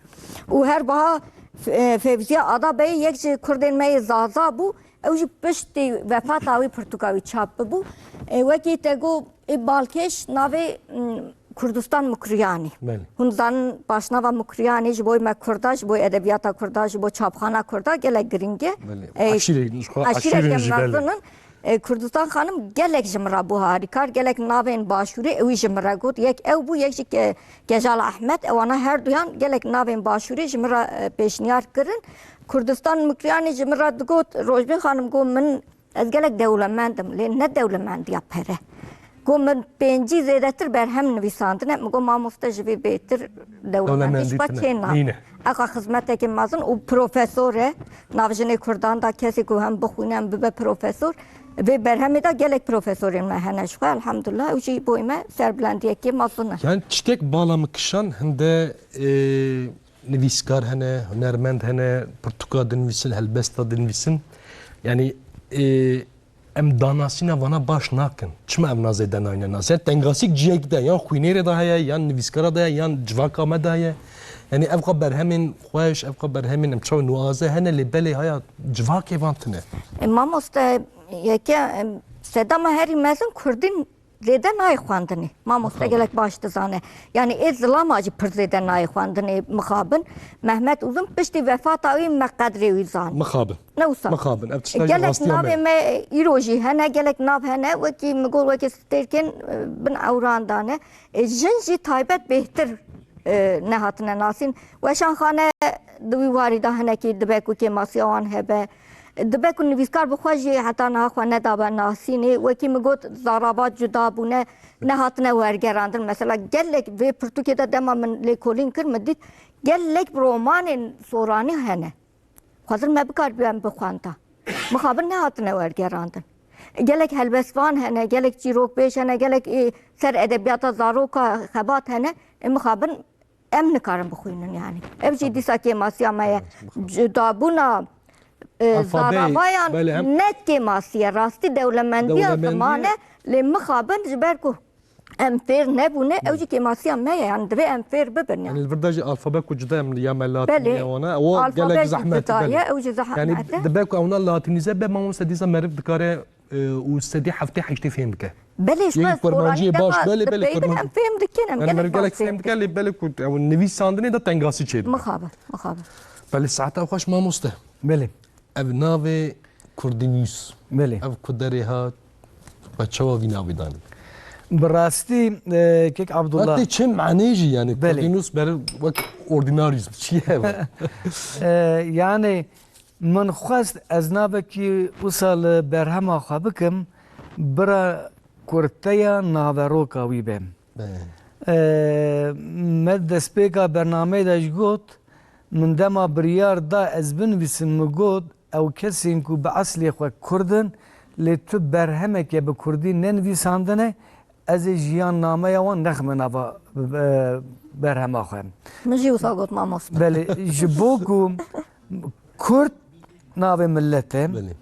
Û her wiha F-, e, Fevziya Adabeyê, yek ji kurdên me yê Zaza bû, ew jî piştî wefata wî pirtûka wî çap bibû. E, wekî te got, ê balkêş navê, m, Kurdistan Mukriyanî. Belê. Hûn zanin paşnava Mukriyanî ji bo me Kurda, ji bo edebiyata Kurda, ji bo çapxana Kurda gelek giring e. Belê. E, Eşîrê, ji xwe eşîreke eşîrên jî, belê. Mezin in. E, Kurdistan Xanim gelek ji min re bû harîkar, gelek navên başûrê ewî ji min re got. Yek ew bû, yek jî Ke-, Kejal Ehmed, ewana her duyan gelek navên başûrê ji min re, e, pêşniyar kirin. Kurdistan Mukriyanî ji min re digot, Rojbîn Xanim, got, min, ez gelek dewlemend im, lê ne dewlemendiya pere. Got, min pêncî zêdetir berhem nivîsandine. Min got, mamoste, ji vê bêtir dewlemendî Dewlemendî ji xwe tune. Çê na. Nîne. Eqa xizmetekî mezin û profesor e. Nav jinê Kurdan de kesê ku hem bixwîne hem bibe profesor. Vê berhemê de gelek profesorên me hene ji xwe, elhamdulillah, ew jî boyê me serbilendiyekê mezin e. Yani tiştek bala min kişan hinde, e, nivîskar hene, hunermend hene, pirtûka dinivîsin, helbesta dinivîsin. Yani, e, em danasîna vana baş nakin. Çima ev na zêde nayne nas? Yani tengasîk ciyek de, yan xwînerê de heye, yan nivîskara de heye, yan civaka me de heye. Yani ev xwe berhemên xweş, ev xwe berhemên em çawa nuaze hene, lê belê haya civakê van tune. E, mamoste, yeke, e, sedema herî mezin kurdîn zêde nayê xwendinê. Mamoste Mixabin. Gelek baş dizane. Yani ê zilama jî pir zêde nayê xwendinê mixabin. Mehmet Uzun piştî vefata wî me qedrê wî zan. Mixabin. Ne wisa. Mixabin. Ev tişta jî Gelek rastiya me navê ye. Me îro jî hene, gelek nav hene. Wekî min got, wekî stêrkên, e, bin ewran dane. E, jin jî taybet bêhtir, e, nehatine nasîn. Weşan Xane di wî warî de hinekî dibe ku kêmasiya wan hebe. Dibe ku nivîskar bi xwe jî heta niha xwe nedabe nasînê. Wekî min got, zarava cuda bûne, nehatine wergerandin. Mesela gelek vê pirtûkê de dema min lêkolîn kir, min dît gelek romanên soranî hene. Xwezir me bikaribî em bixwenda. Mixabin nehatine wergerandin. Gelek helbestvan hene, gelek çîrokbêj hene, gelek ê ser edebiyata zaroka xebat hene. Ê mixabin em nikarin bixwînin yani. Ev jî dîsa kêmasiya me ye. Cudabûna, e, zaravayan ne kêmasî ye. Rastî dewlemendiya ziman e, lê mixabin ji ber ku em fêr nebûne, ew jî kêmasiya me ye. Yani divê em fêr bibin yani. Yani li vir de jî alfabe ku cuda em ya me latînî wana, o gelek zehmet e, belê. Ew jî zehmet e. Yani dibe ku ewna latînîze be, mamoste dîsa meriv dikare e, û sedî heftê heştê fêm bike. Belê, ji me kurmanciyê baş, belê, belê, kurmancî. Em fêm dikin, em gelek baş fêm dikin. Belê, belê ku ew nivîsandinê de tengasî çêdibe. Mixabin, mixabin. Belê, saeta xweş mamoste. Belê. Ev navê Kurdînûs. Belê. Ev ku derê hat, we çawa vî navê danî? Bi rastî, e, kek Abdullah. Hatê çi manê jî yani, belê. Kurdînûs ber wek ordinarius çi ye? E, yani, Min xwest ez navekî wisa li berhema xwe bikim, bira kurteya naveroka wî be. Be. Ee, me destpêka bernameyê de jî got, min dema biryar da ez binivîsim, min got, ew kesên ku bi eslê xwe kurd in, lê tu berhemeke bi kurdî nenivîsandine, ez ê jiyannameya wan nexime nava, e, berhema xwe. Min jî wisa got mamoste. Belê, ji bo ku kurd navê millet e, belê.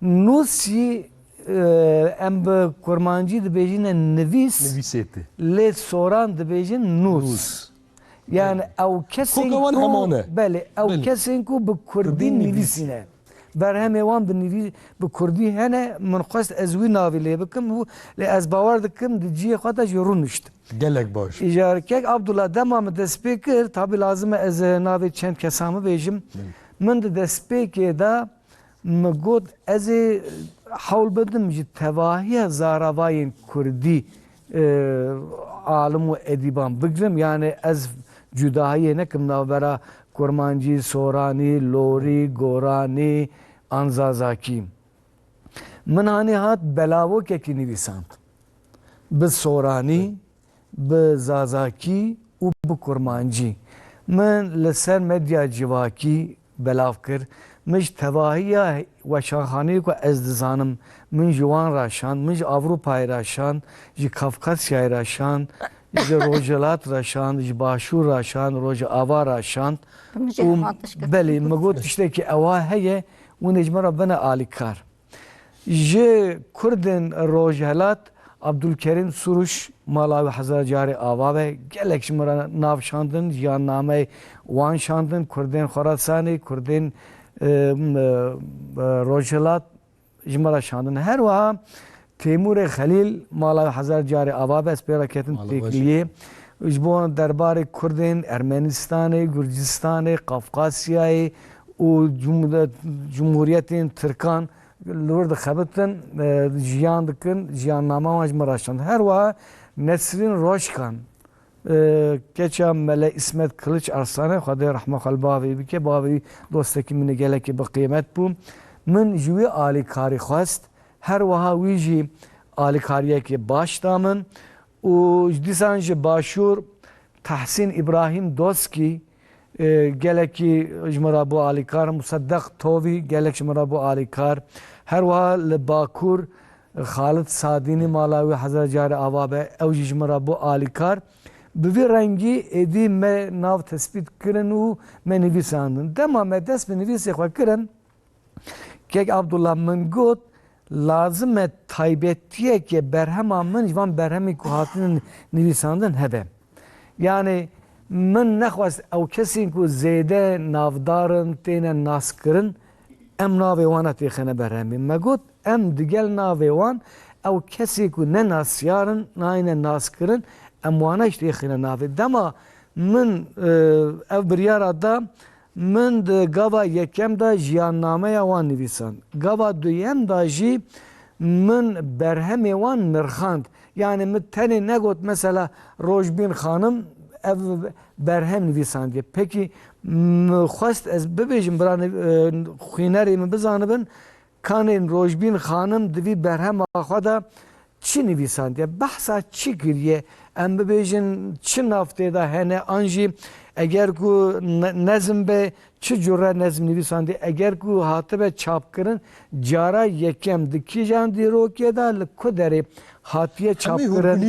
Nûs jî, e, em bi kurmancî dibêjine nivîs, nivîsê te. Lê soran dibêjin nûs. Nûs. Yani ew kesên ku, belê, ew kesên ku bi kurdî nivîsîne. Berhemê wan bi nivî-, bi kurdî hene, min xwest ez wî navî lê bikim û lê ez bawer dikim di cihê xwe de jî rûnişt. Gelek baş. Îcar kek Abdullah dema min destpê kir, tabî lazim e ez navê çend kesa min bêjim. Belê. Min di destpêkê de min got ez ê hewl bidim ji tevahiya zaravayên kurdî, e, alim û edîban bigrim. Yani ez cudahiyê nekim navbera kurmancî, soranî, lorî, goranî, an zazakî. Min hanî hat belavokekî nivîsand. Bi soranî, bi zazakî û bi kurmancî. Min li ser medya civakî belav kir. Min ji tevahiya weşanxaneyê ku ez dizanim, min ji wan re şand, min ji Ewropayê re şand, ji Kafkasyayê re şand, ji Rojhilat re şand, ji Başûr re şand, Rojava re şand. Min jî û hema tişt kir. Belê, min got tiştekî ewa heye, hûn ê ji min re bine alîkar. Ji Kurdên Rojhelat, Abdulkerîm Suruş, mala wî hezar carê ava be, gelek ji min re nav şandin, jiyannameyê wan şandin, Kurdên Xorasanê, Kurdên, e, m-, e, Rojhilat ji min re şandin. Her wiha Têmûrê Xelîl, mala wî hezar carê ava be, ez pê re ketim têkiliyê. Ji bo derbarê Kurdên Ermenistanê, Gurcistanê, Qafqasyayê û cumhur-, cumhuriyetên Tirkan li wir dixebitin, e, jiyan dikin, jiyannama wan ji min re şand. Her wiha Nesrîn Roşkan, e, keça Mele Îsmet Kiliç Arslanê, Xwedê rehma xwe li bavê bike, bavê wî dostekî min ê gelekî bi qîmet bû. Min ji wî alîkarî xwest, her wiha wî jî alîkariyekê baş da min. Û dîsan ji Başûr Tahsîn Îbrahîm Doskî, e, gelekî ji min re bû alîkar, Museddeq Tovî gelek ji min re bû alîkar. Her wiha li Bakur Xalid Sadînî, mala wî hezar carê ava be, ew jî ji min re bû alîkar. Bi vî rengî êdî me nav tespît kirin û me nivîsandin. Dema me dest bi nivîsê xwe kirin, Kek Abdullah min got, lazim e taybetiyeke berhema min ji van berhemên ku hatine nivîsandin hebe. Yani min nexwest ew kesên ku zêde navdar in, têne naskirin, em navê wana têxine berhemê. Me got, em digel navê wan, ew kesê ku ne nasyar in, nayêne naskirin, em wana jî têxine navê. Dema min, e, ev biryara da, Min di gava yekem de jiyannameya wan nivîsand. Gava duyem de jî min berhemê wan nirxand. Yani min tenê negot mesela Rojbîn Xanim ev berhem nivîsandiye. Pekî, min xwest ez bibêjim, bira niv-, e, xwînerê min bizanibin, kanên Rojbîn Xanim di vî berhema xwe de çi nivîsandiye? Behsa çi kiriye? Em bibêjin, çi nav tê de hene? An jî eger ku ne-, nezm be, çi cure nezm nivîsandiye? Eger ku hatibe çapkirin, cara yekem di kîjan dîrokê de, li ku derê hatiye çapkirin?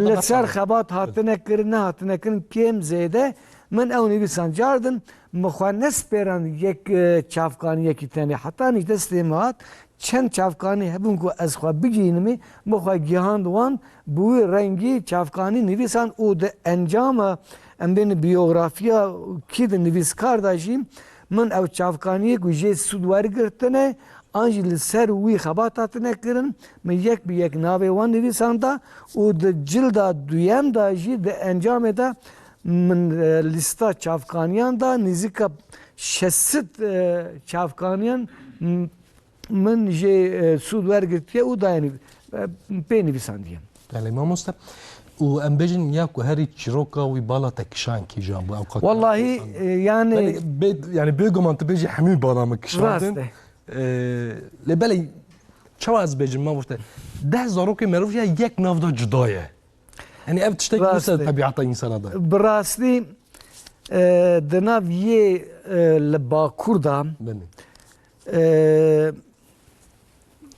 Li ser xebat hatine kirin, nehatine kirin, kêm zêde, min ew nivîsand cardin, min xwe nespêrand yek, e, çavkaniyekî tenê. Heta nî destê min hat, çend çavkanî hebûn ku ez xwe bigihînimî, min xwe gihand wan, bi wî rengî çavkanî nivîsand û di encama, em bêne biyografiya kî di nivîskar de jî, min ew çavkaniyê ku jê sûd wergirtine, an jî li ser wî xebat hatine kirin, min yek bi yek navê wan nivîsanda û di cilda duyem de jî di encamê de min, e, lîsta çavkaniyan da, nêzîka şeş sed, e, çavkaniyan, m-, min jê, e, sûd wergirtiye û dayê nivî-, e, pê nivîsandiye. Belê mamoste. Û em bêjin ya ku herî çîroka wî bala te kişan kîjan bû, ew qat Wallahî, e, yani Belê, bê, yani bêguman tu bêjî hemî bala min kişandin. Rast e. E, lê belê çawa ez bêjim mamoste? Deh zarokê merov ya yek nav da cuda ye. Yani ev tiştekî Rast wisa e. Tebîata însana da. Bi rastî, e, di nav yê, e, li Bakur da, Belê. e,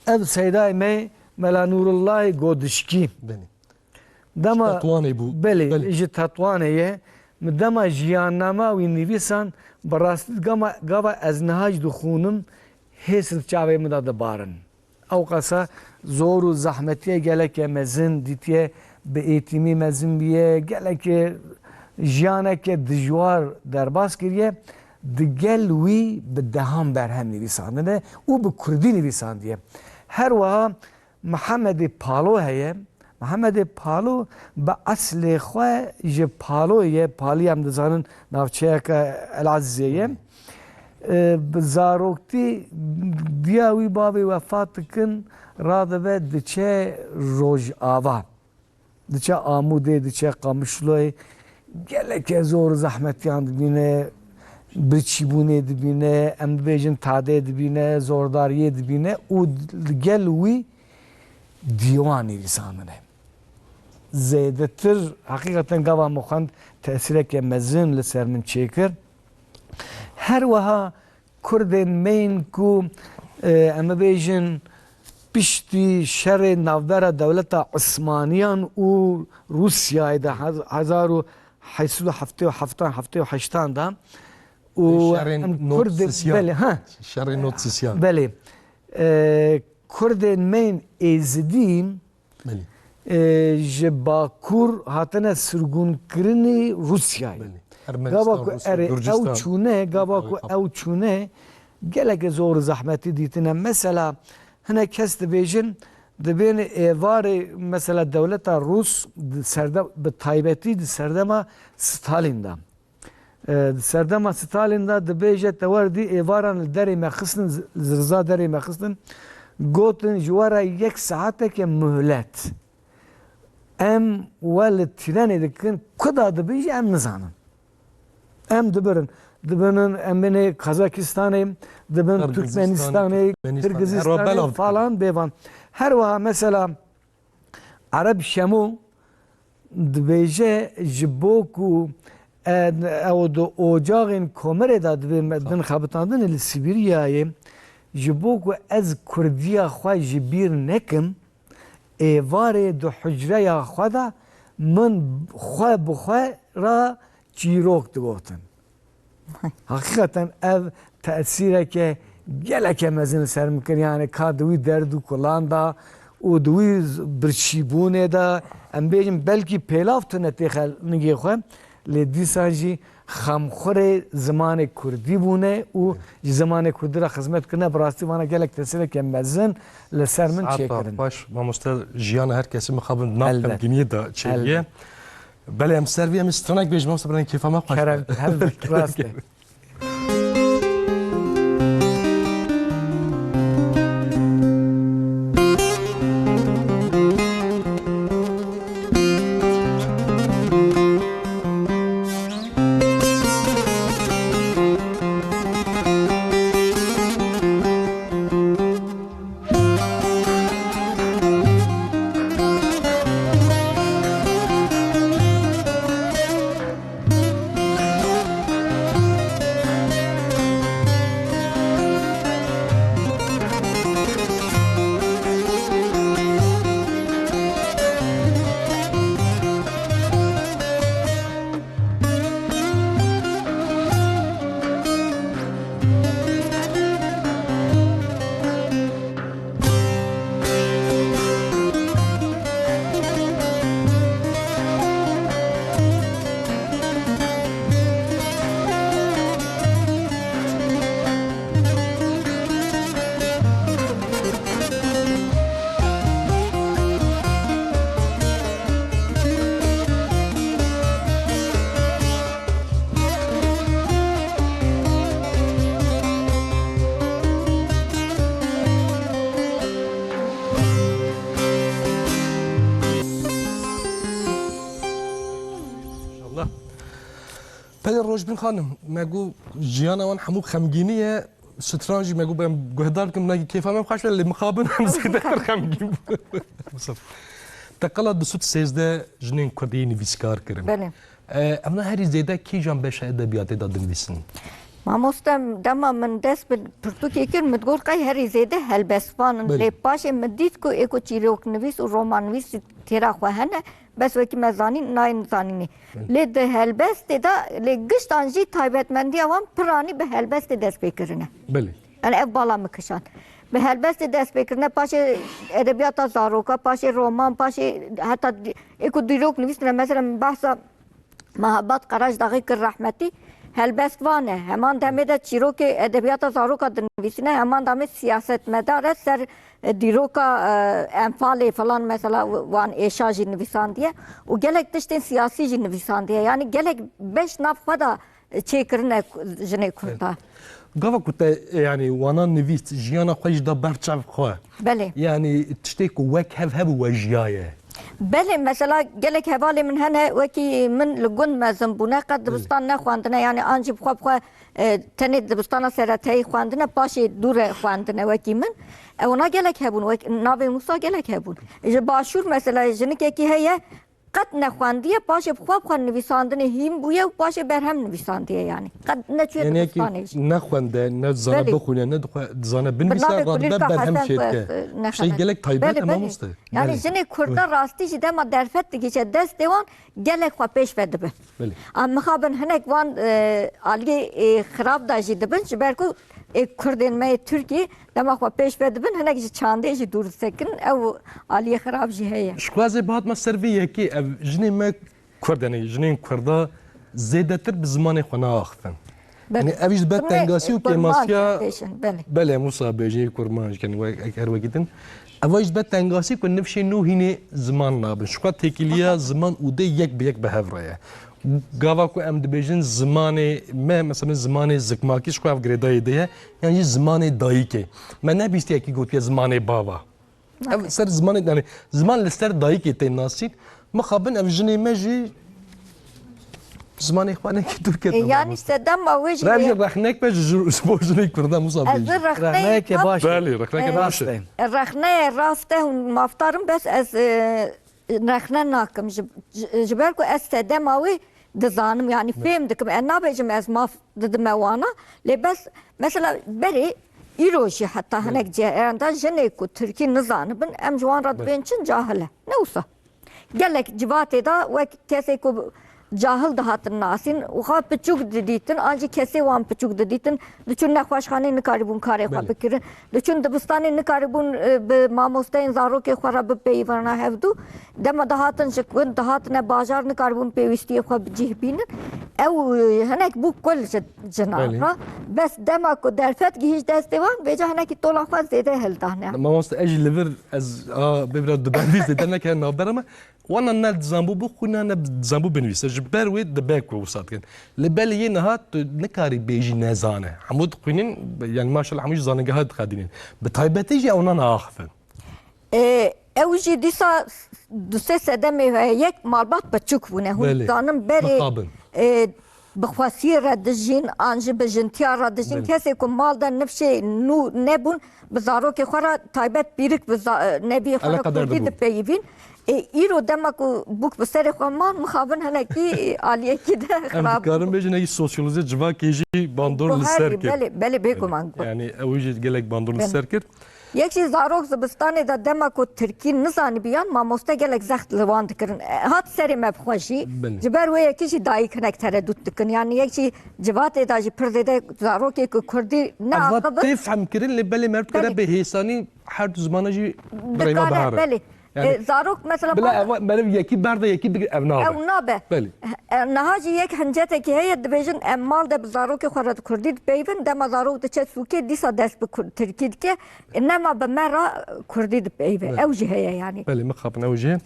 ev seydayê me Mela Nûrullahê Godişkî. Belê. Dema Ji Tetwanê bû. Belê, Belê. Ji Tetwanê ye. Mi dema jiyannama wî nivîsan, bi rastî gama, gava ez niha jî dixûnim, hês li çavê min de dibarin. Ewqasa zor û zehmetiye geleke mezin dîtiye, bi êtîmî mezin bûye, geleke jiyaneke dijwar derbas kiriye, di gel wî bi dehan berhem nivîsandine û bi kurdî nivîsandiye. Her wiha Mihemedê Palo heye. Mihemedê Palo bi eslê xwe ji Palo ye. Palî em dizanin navçeyeke Elazizê ye. E, bi zaroktî diya wî bavê wefat dikin, radibe diçe Rojava. Diçe Amûdê, diçe Qamişloyê. Geleke zor û zehmetiyan dibîne, birçîbûnê dibîne, em bibêjin tadê dibîne, zordariyê dibîne û li gel wî dîwan nivîsandine. Zêdetir, heqîqeten gava min xwend tesîreke mezin li ser min çêkir. Her wiha Kurdên me yên ku, e, em bibêjin piştî şerê navbera dewleta Osmaniyan û Rûsyayê de hez-, hezar û heşt sed û heftê û heftan, heftê û heştan de û Şerê em Kurd, Notsisyan. Belê, ha. Şerê Notsisyan. Belê. E, Kurdên me yên Êzidî Belê. e, ji Bakur hatine sirgûnkirinê Rûsyayê. Belê. Ermenistan, Gava ku Rûsya, erê ew Gurcistan. Çûne, gava ku Belê. Ew çûne, geleke zor û zehmetî dîtine. Mesela, hinek kes dibêjin, dibên êvarê, mesela, dewleta Rûs di serde-, bi taybetî di serdema Stalin de. E, di serdema Stalin de dibêje, te wer dî êvaran li derê me xistin, zi-, zirza derê me xistin, gotin, ji we re yek saeteke muhlet. Em we li tînenê dikin, ku da dibin jî em nizanin. Em dibirin. Dibinin, em binê Kazakistanê, dibin Qirgizistanê, Türkmenistanê, Türkmenistanê. Her wa Kirgizistanê belav dikin. Falan bêvan. Her wiha mesela Ereb Şemo dibêje, ji bo ku, e, ew di ocaxên komerê de dibê me din xebitandin li Sibîriyayê, ji bo ku ez kurdiya xwe ji bîr nekim, êvarê di hucreya xwe de min xwe bi xwe re çîrok digotin. Heqîqeten ev tesîreke geleke mezin li ser min kir. Yani ka di wî derd û kulan de û di wî z-, birçîbûnê de, em bêjin belkî pêlav tune têxe nigê xwe, lê dîsan jî xemxurê zimanê kurdî bûne û ji zimanê kurdî re xizmet kirine, bi rastî vana gelek tesîreke mezin li ser min Saeta çêkirin. Xweş, mamoste, jiyana her kesî mixabin nav Elbet. Xemgîniyê de çêbiye. Elbet. Belê, em ser vî, em ê stranek bêjin, mamoste, birên kêfa me xweş Kerem, be. Helbet, rast e. Rojbîn xanim, me got jiyana wan hemû xemgînî ye. Stran jî me got em guhdar dikin, belkî kêfa me xweş be, lê mixabin em zêdetir xemgîn bû. Mustaf, te qala du sed sêzdeh jinên Kurd yê nivîskar kirin. Belê. E, evna herî zêde kîjan beşa edebiyatê de dinivîsin? Mamoste, dema min dest bi pirtûkê kir, min digot qey herî zêde helbestvan in. Belê. Lê paşê min dît ku ê ku çîroknivîs û romannivîs jî têra xwe hene, bes wekî me zanîn, nayên zanînê. Belê. Lê di helbestê de, lê giştan jî taybetmendiya wan piranî bi helbestê dest pê kirine. Belê. Yani ev bala min kişand. Bi helbestê dest pê kirine, paşê edebiyata zaroka, paşê roman, paşê heta di-, ê ku dîrok nivîsine, mesela min behsa Mehabat Qerajdaxî kir rehmetî, helbest van e. Heman demê de çîrokê edebiyata zaroka dinivîsîne, heman demê siyasetmedar e, ser, e, dîroka, e, enfalê falan mesela wan êşa jî nivîsandiye û gelek tiştên siyasî jî nivîsandiye. Yani gelek beş nav xwe de çêkirine jinê Kurda. Gava ku te, yani, wana nivîst, jiyana xwe jî da ber çav xwe. Belê. Yani, tiştê ku wek hev hebû we jiyaye. Belê, mesela gelek hevalê min hene, wekî min li gund mezin bûne, qet Belê. dibistan nexwendine, yani an jî bi xwe bi xwe, e, tenê dibistana seretayî xwendine, paşê dû re xwendine wekî min. E, wana gelek hebûn, wek, navê Musa gelek hebûn. Ji Başûr mesela jinikekî heye, qet nexwendiye, paşê bi xwe bi xwe nivîsandinê hîn bûye û paşê berhem nivîsandiye yani. Qet neçûye Yani yekî dibistanê jî. nexwende, ne dizane Belê. bixwîne, ne dixwe-, dizane Bi binivîse, navê radibe Kulîlka berhem Hesen çêdike. ku, e, Tiştê nexebet. gelek taybet Belê, e, belê. mamoste. Yani Belê. jinê Kurda rastî jî dema derfet digihîşe destê wan gelek xwe pêş ve dibe. Belê. A, mixabin hinek wan, e, aliyê, e, xirab da jî dibin, ji ber ku, e, Kurdên me yê Tirkî dema xwe pêş ve dibin, hinek ji çandê jî dûr disekin, ew aliyê xirab jî heye. Ji xwe ez ê bihatime ser vê yekê, ev jinê me Kurd, yani jinên Kurda zêdetir bi zimanê xwe naaxifin. Belê. Yani ev jî dibe Dimê, tengasî û e, kurmanc kêmasiya pêşin, belê. Belê, Musa bêjê kurmanc, yani wek, her wekî din. Ev jî dibe tengasî ku nifşê nû hînê ziman nabin. Ji xwe têkiliya ziman û dê yek bi yek bi hev re ye. Gava ku em dibêjin zimanê me, mesela zimanê zikmakî ji xwe ev girêdayî de ye, yan jî zimanê dayikê. Me nebîstiyekî gotiye zimanê bava. Ev Nake. ser zimanê, yani ziman li ser dayikê tê nasîn. Mixabin ev jinê me jî zimanê xwe nekî dûr E, ketin. yani sedema wê jî Re jî rexnek be ji, ji bo jinê Kurda Musa Ez bêjî. rexneyê Rexneyeke baş. Belê, rexneke E, baş e. Rastê. Rexneyê rast e, hûn maftarin, bes ez, e, rexne nakim. Ji, ji, ji ber ku ez sedema wê dizanim, yani fêm dikim. Ez nabêjim ez maf didime wana. Lê bes, mesela berê îro jî heta hinek ciheyanda jinê ku tirkî nizanibin, em ji wan re Belê. dibên çin cahil e. Ne wisa? Gelek civatê de wek kesê ku cahil dihatin nasîn, xwe piçûk didîtin, an jî kesê wan piçûk didîtin, diçûn nexweşxanê nikarîbûn karê xwe Belê. bikirin, diçûn dibistanê nikarîbûn, e, bi mamosteyên zarokê xwe re bipeyivana hevdû. Dema dihatin ji gund dihatine bajar nikarîbûn pêwîstiyê xwe bi cih bînin. Ew, e, hinek bû kul ji cinan Belê. re. Bes dema ku derfet gihîşt destê wan, vêca hinekî tola xwe zêde hildane. Mamoste, ez jî li vir, ez, a, bêvira dubendî zêde neke navbera me. Wana ne dizanbû bixwîne, ne dizanbû binivîse. Ji ber wê dibe ku wisa dikin. Li belê yê niha tu nikarî bêjî nezane. Hemû dixwînin, yani maşallah hemû jî zanîngeha dixedînin. Bi taybetî jî ew naaxifin. E, ew jî dîsa du sê sedemê heye, yek malbat piçûk bûne. Hûn Belê. dizanin berê, Mixabin. e, bi xwesiyê re dijîn, an jî bi jintiya re dijîn. Belê. Kesê ku mal de nifşê nû nebûn, bi zarokê xwe re taybet pîrik bi za-, e, neviyê xwe re Eleqedar kurdî dibûn. dipeyivîn. E, îro dema ku bûk bi serê xwe man, mixabin hinekî aliyekî de Em xirab dikarin bû. bêjin, ey sosyolojî civakê jî bandor Ku li her ser kir. Belê, belê, bêguman got. Yani ew jî gelek bandor li Belê. ser kir. Yek jî zarok zibistanê de dema ku tirkî nizanibiyan, mamoste gelek zext li wan dikirin. E, hat serê me bi xwe jî. Belê. Ji ber wê yekî jî dayik hinek teredût dikin. Yani yek jî civatê de jî pir zêde zarokê ku kurdî Eva neaxivin. tê fehmkirin, lê belê meriv dikare Belê. bi hêsanî her du zimana jî bi rêva Dikare, biharin. belê. Yani, E, zarok mesela bila mal eva meriv yekî berde yekî bigir ev nabe. Ew nabe. Belê. E, niha jî yek hincetekî heye, dibêjin em mal de bi zarokê xwe re di kurdî dipeyvin, dema zarok diçe sûkê dîsa dest bi kur-, tirkî dike, e, nema bi me re kurdî dipeyive. Belê. Ew jî heye yani. Belê, mixabin ew jî heye.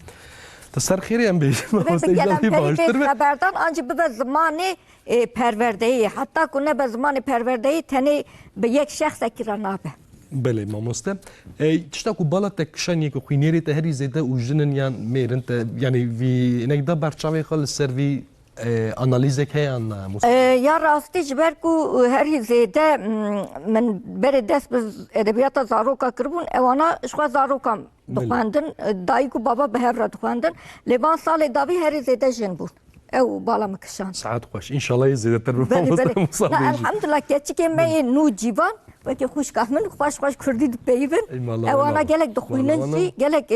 Te ser xêrê em bêjin, Bibe mamoste bi îcadî gelemperî baştir bê be. xeberdan, ancî bibe zimanê, e, perwerdeyê. Heta ku nebe zimanê perwerdeyê, tenê bi yek şexsekî re nabe. Belê, mamoste. E, tişta ku bala te kişaniyê ku xwînêrê te herî zêde û jin in yan mêr in te, yanî vî hinek da ber çavê xwe li ser vî E, analîzek heye an, e, Musa? E, ya rastî ji ber ku herî zêde, mm, min berê dest bi edebiyata zaroka kiribûn, ewana ji xwe zarokan Belê. dixwendin, e, dayik û baba bi hev re dixwendin. Lê van salê dawî herî zêde jin bûn. Ew bala min kişand. Saet xweş. Înşallah yê zêdetir bi Belê, mamoste belê. Musa Na, bêjî. elhamdulillah, keçikê me yê nû cîvan, wekî xwişka min xweş xweş kurdî dipeyivin. Ey mala Ewana wana. gelek dixwînin Mala wana. jî, gelek, e,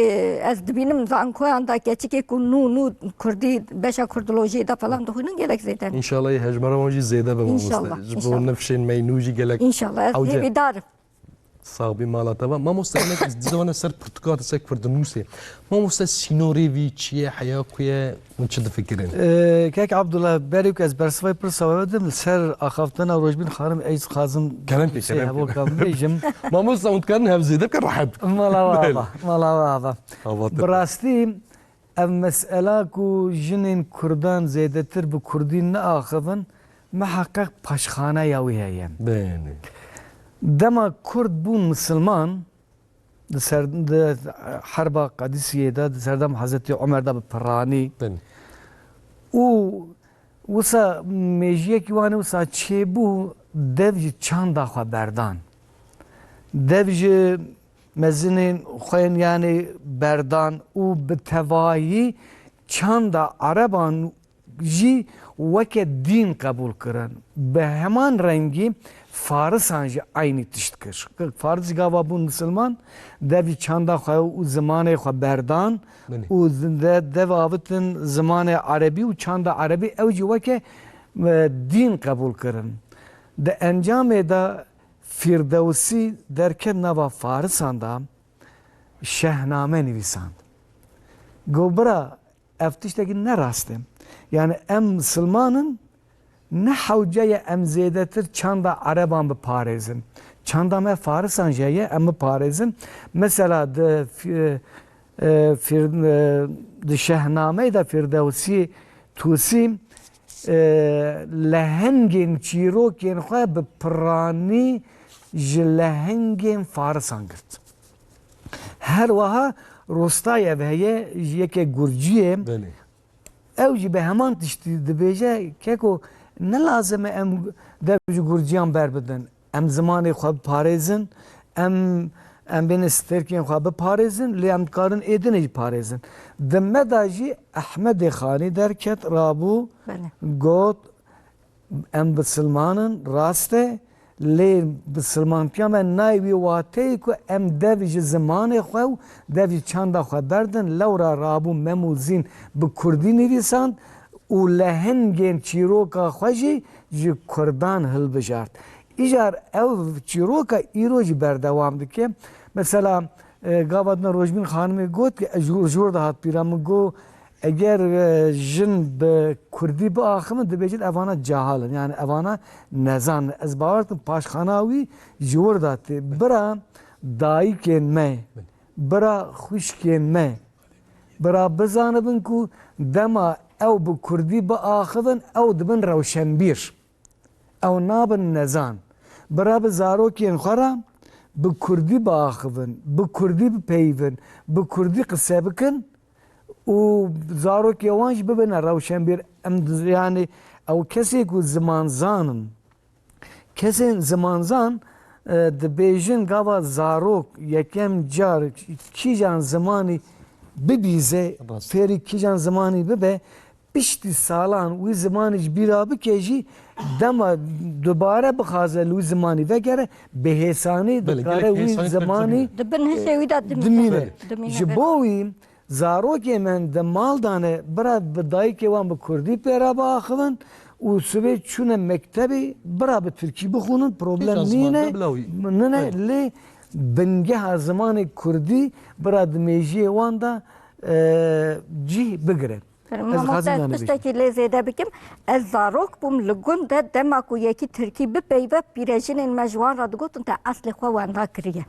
ez dibînim zankoyan da keçikê ku nû nû kurdî, beşa kurdolojiyê de falan dixwînin gelek zêde ne. Înşallah yê hejmara wan jî zêde be mamoste. Înşallah, Ji bo înşallah. nifşên me yî nû jî gelek Înşallah, ez hewce. hêvîdar im. Sax bî mala te va. Mamoste, hinek ez dizana ser pirtûka te, ser kurdinûsê. Mamoste, sînorê vî çi ye, heya ku ye, hûn çi difikirin? Ee, kek Abdullah, berê ku ez bersivayê pirsa we bidim, li ser axaftina Rojbîn Xanim ez dixwazim Kerem ke, sê kerem ke. hevoka bêjim. Mamoste, hûn dikarin hev zêde bikin, rehet. Mala we Belê. ava, mala we ava. Ava te Bi be. rastî, Ev mesela ku jinên kurdan zêdetir bi kurdî neaxivin, miheqeq paşxaneya wî heye. Belê. Dema kurd bûn misilman, di ser, di herba Qedîsiyê de, di serdema Hezretî Omer de bi piranî. Belê. Û wisa mêjiyekî wan ê wisa çêbû, dev ji çanda xwe berdan. Dev ji mezinên xwe yên, yanî berdan û bi tevahî çanda Ereban jî weke dîn qebûl kirin. Bi heman rengî Farisan jî eynî tişt kir. Faris jî gava bûn misilman, dev jî çanda xwe û zimanê xwe berdan Belê. û zinde dev avitin zimanê erebî û çanda erebî, ew jî weke, e, dîn qebûl kirin. Di encamê de Firdewsî derket nava Farisan de, Şehname nivîsand. Got, bira, ev tiştekî ne rast e. Yani em misilman in, ne hewce ye em zêdetir çanda Ereban biparêzin. Çanda me Farisan jî heye, em biparêzin. Mesela di fi-, e, fir-, e, di Şehnameyê de Firdewsî Tusî, e, lehengên çîrokên xwe bi piranî ji lehengên Farisan girt. Her wiha Rostayev heye, ji yeke Gurciyê. Belê. Ew jî bi heman tiştî dibêje, keko, ne lazim e em dev ji Gurciyan berbidin. Em zimanê xwe biparêzin, em, em bên stêrkên xwe biparêzin, lê em dikarin ê dinê jî parêzin. Di me de jî Ehmedê Xanî derket, rabû, Belê. got, Em bisilman in, rast e, lê bisilmantiya me nayê wî wateyê ku em dev ji zimanê xwe û dev ji çanda xwe berdin. Lewra rabû Mem û Zîn bi kurdî nivîsand û lehengên çîroka xwe jî ji kurdan hilbijart. Îcar ev çîroka îro jî berdewam dike. Mesela, e, gava din Rojbîn Xanimê got ki, ji, ji wir de hat bîra min, got, Eger, e, jin bi kurdî biaxivin, dibêjin evana cahil in, yani evana nezan in. Ez bawer dikim paşxana wî ji wir de tê. Bira dayikên me, bira xwişkên me, bira bizanibin ku dema ew bi kurdî biaxivin, ew dibin rewşenbîr. Ew nabin nezan. Bira bi zarokên xwe re bi kurdî biaxivin, bi kurdî bipeyivin, bi kurdî qise bikin û zarokê wan jî bibine rewşenbîr. Em di-, yani ew kesê ku zimanzan in. Kesên zimanzan, e, dibêjin gava zarok yekem car kîjan zimanî bibîze, Rast. fêrî kîjan zimanî bibe, Piştî salan wî zimanî ji bîra bike jî, dema dubare bixwaze li wî zimanî vegere, bi hêsanî Belê, dikare gelek wî hêsanî zimanî, tevî. Di bin hişê wî de dimîne. dimîne. Belê. Dimîne, Ji belê. bo wî zarokê me di mal de ne, bira bi dayikê wan bi kurdî pê re biaxivin û sibê çûne mektebê, bira bi tirkî bixwînin, problem Kîjan ziman nîne. be bila wî? Nine, Belê. lê bingeha zimanê kurdî bira di mêjiyê wan de, e, cih bigire. Ez Mamoste, dixwazim ez yanî tiştekî lê zêde bikim. Ez zarok bûm, li gund de dema ku yekî tirkî bipeyive, pîrejinên me ji wan re digotin, te eslê xwe wenda kiriye.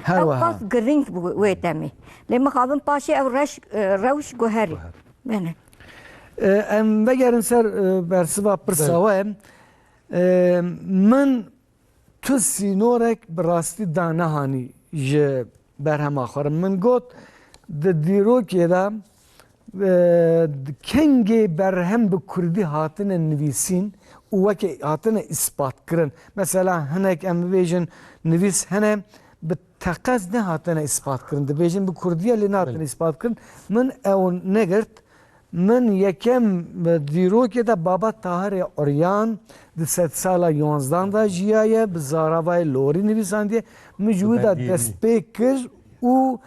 Her Ew wiha. qas girîng bû wê demê. Lê mixabin paşê ew reş, e, rewş guherî. Guher. Bene. E, em vegerin ser, e, bersiva pirsa Belê. we. E, min Tu sînorek bi rastî da nehanî ji berhema xwe re. Min got, di dîrokê de e, kengê berhem bi kurdî hatine nivîsîn û weke hatine îspat kirin. Mesela hinek em bibêjin nivîs hene bi teqez nehatine îspat kirin. Dibêjin bi kurdî ye lê nehatine Belê. îspat kirin. Min ew negirt. Min yekem dîrokê de Baba Tahirê Uryan di sedsala yonzdan de jiyaye, bi zaravayê lorî nivîsandiye. Min ji wî de Bendiyê wî. dest pê kir û,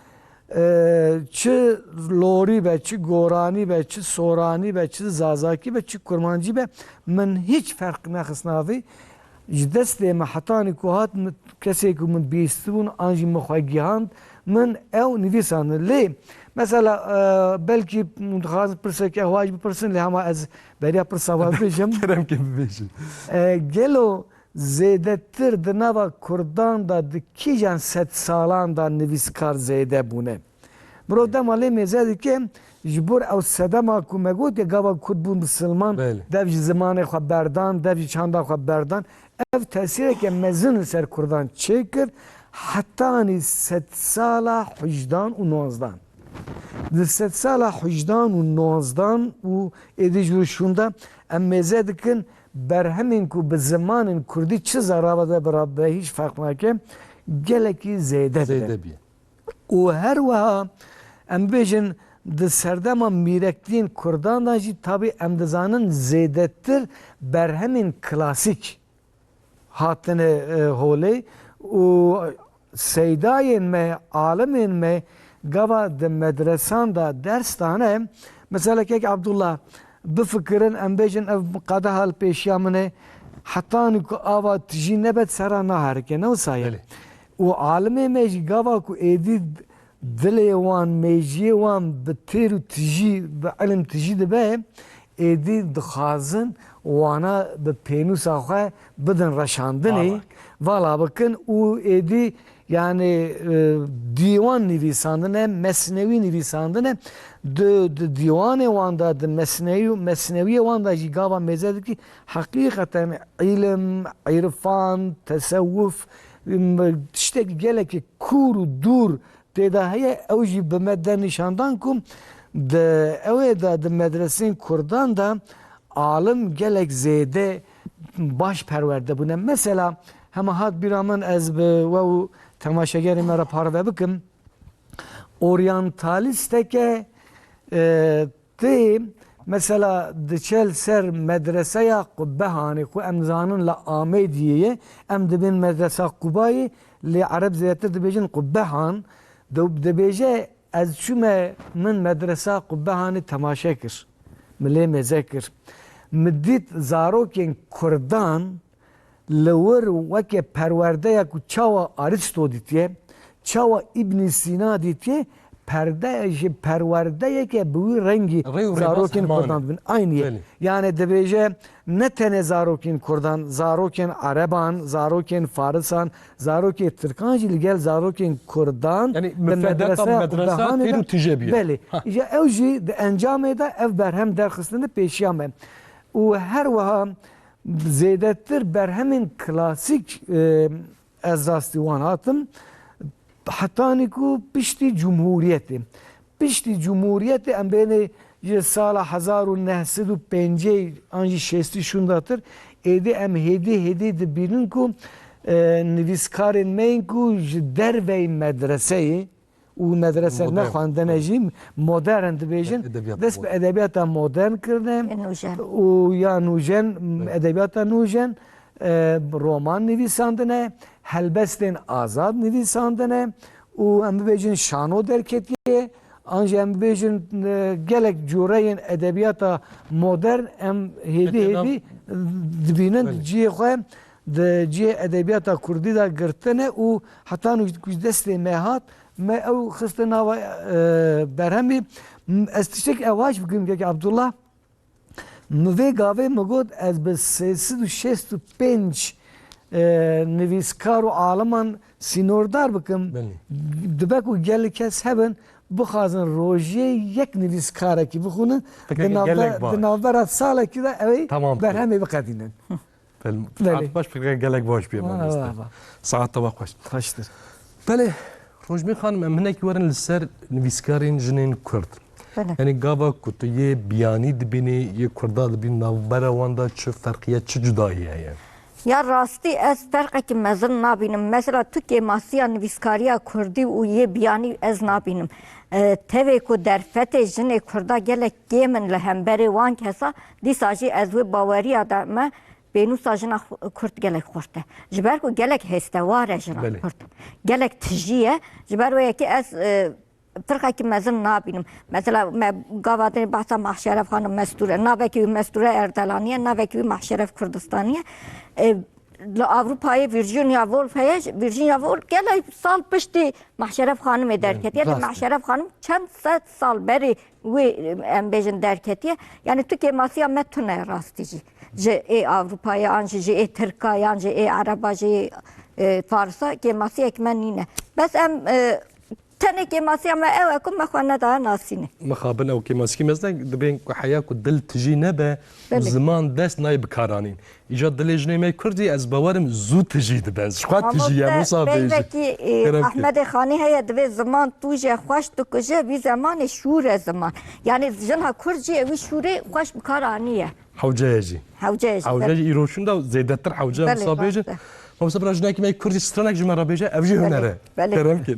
e, çi lorî be, çi goranî be, çi soranî be, çi zazakî be, çi kurmancî be, min hîç ferq nexist navê. Ji destê me hetanî ku hat, min, kesê ku min bihîstibûn an jî min xwe gihand, min ew nivîsandin. Lê mesela, e, belkî hûn dixwazin pirseke xwe ji bipirsin, lê hema ez beriya pirsa xwe bibêjim. Kerem ke bibêjin. E, gelo zêdetir di nava kurdan de di kîjan sedsalan de nivîskar zêde bûne? Mirov dema lê mêze dike, ji bo ew sedema ku me gotiye, gava kurd bûn misilman, Belê. dev ji zimanê xwe berdan, dev ji çanda xwe berdan. Ev tesîreke mezin li ser kurdan çêkir, hetanî sedsala hejdan û nozdan. Di sedsala hejdan û nozdan û êdî ji wir şûnda em mêze dikin, berhemên ku bi zimanên kurdî çi zerava de bira be hîç ferq nake, gelekî zêde dibe. Zêde biye. Û her wiha em bêjin di serdema mîrektiyên kurdan de jî tabî em dizanin zêdetir berhemên klasîk hatine, e, holê û seydayên me, alimên me gava di medresan de ders dane. Mesela kek Abdullah, bifikirin, em bêjin ev qedeha li pêşiya min e, hetanî ku ava tijî nebe, sera naherike, ne wisa ye? Belê. Û alimê me jî gava ku êdî dilê wan, mêjiyê wan bi têr û tijî, bi ilim tijî dibe, êdî dixwazin wana bi pênûsa xwe bidin reşandinê, Vala. vala bikin û êdî yani, e, dîwan nivîsandine, mesnewî nivîsandine. Di, di dîwanê wan de, di mesnewî, mesnewiyê wan de jî gava mêze dikî, heqîqeten îlim, îrfan, tesewuf, m-, tiştekî gelekî kûr û dûr tê de heye, ew jî bi me de nîşandan ku di ewê de, di medresên kurdan de alim gelek zêde baş perwerde bûne. Mesela, hema hat bîra min, ez bi we û temaşegerê me re parve bikim. Oryantalîsteke, e, tê, mesela, diçe li ser medreseya Qubehanê, ku em zanin li Amêdiyê ye, em dibên medresa Qubayê, lê Ereb zêdetir dibêjin Qubehan. Di-, dibêje, ez çûme min medresa Qubehanê temaşe kir. Min lê mêze kir. Min dît zarokên kurdan li wir weke perwerdeya ku çawa Arîsto dîtiye, çawa Îbnî Sîna dîtiye, perde ji perwerdeyeke bi wî rengî Rê û rêbaz zarokên heman kurdan e. dibin. Aynî ye. Belê. Yani dibêje ne tenê zarokên kurdan, zarokên ereban, zarokên farisan, zarokê tirkan jî li gel zarokên kurdan Yani di mifredeta medreseya medresa Qubehanê têr de û tije bûye. Belê. Ha. Îja ew jî di encamê de ev berhem derxistine pêşiya me. Û her wiha zêdetir berhemên klasîk, e, ez rastî wan hatim. Hetanî ku piştî Cumhuriyetê. Piştî Cumhuriyetê em bênê ji sala hezar û neh sed û pêncî an jî şêstî şûndatir, êdî em hêdî hêdî dibînin ku, e, nivîskarên me yên ku ji derveyî medreseyê û medrese Modern. nexwendine jî modern dibêjin, Edebiyat dest bi modern. edebiyata modern kirine Ên nûjen. û ya nûjen, Evet. edebiyata nûjen, e, roman nivîsandine, helbestên azad nivîsandine û em bibêjin şano derketiye, an jî em bibêjin, e, gelek cûreyên edebiyata modern em hêdî Peki, hêdî dibînin Evet. cihê xwe di cihê edebiyata kurdî de girtine û heta nû ku ji destê me hat, me ew xiste nava, e, berhemî. M-, ez tiştek ewaş bikim kek Abdullah. Mi vê gavê mi got, ez bi sê sed û şêst û pênc, e, nivîskar û aliman sînordar bikim. Belê. Dibe ku gelek kes hebin, bixwazin rojê yek nivîskarekî bixwînin, Fikireke di navbe-, gelek baş. di navbera salekî de ew ê Tamam. berhemê biqedînin. Fel-, Belê. Saet baş, fikireke gelek baş bûye, Wa, mamoste. wa, wa. Saet te xweş. Xweştir. Belê, Rojmê Xanim, em hinekî werin li ser nivîskarên jinên Kurd. Belê. Yanî gava ku tu yê biyanî dibînî, yê kurda dibînî, navbera wan de çi ferqî ye, çi cudayî heye? Ya rastî ez ferqekî mezin nabînim. Mesela tu kêmasiya nivîskariya kurdî û yê biyanî ez nabînim. E, tevê ku derfetê jinê kurda gelek kêm in li hemberê wan kesa, dîsa jî ez wê baweriya de me pênûsa jina xu-, kurd gelek xurt e. Ji ber ku gelek hêstewar e jina Belê. kurd. Gelek tijî ye. Ji ber wê yekê ez, e, firqekî mezin nabînim. Mesela me gava dinê behsa Mahşeref Xanim Mestûre. Navekî wî Mestûre Erdelanî ye, navekî wî Mahşeref Kurdistanî ye. E, li Ewropayê Virginia Woolf heye. Virginia Woolf gelek sal piştî Mahşeref Xanimê derketiye. Rast e. Mahşeref Xanim çend sed sal berî wê, em bêjin, derketiye. Yani tu kêmasiya me tune rastî jî. Ji ê Ewropayê an jî ji ê Tirka yan ji ê Ereba jî ê, e, Farsa kêmasiyek me nîne. Bes em, e, Tenê kêmasiya me ew e ku me xwe nedaye nasînê. Mixabin ew kêmasikî mezin e, dibên ku heya ku dil tijî nebe û Belê. ziman dest nayê bikaranîn. Îca dilê jinê me kurd jî ez bawerim zû tijî dibe. Ji xwe tijî ye, Mamoste, wisa bêjî. Peyvekî, e, Kerem kir. Ehmedê Xanî heye, divê ziman tûje xweş dikuje, vî zemanê şûr e ziman. Yani jina kurd jî ewî şûrê xweş bi kar aniye. Hewce ye jî. Hewce ye jî, Hewce belê. jî îro şûnda zêdetir hewce ye, Belê, wisa bêjin. rast e. Mamoste bira jinekî me kurd jî stranek ji me re bêje, ev jî Belê, huner e. belê. Kerem kir.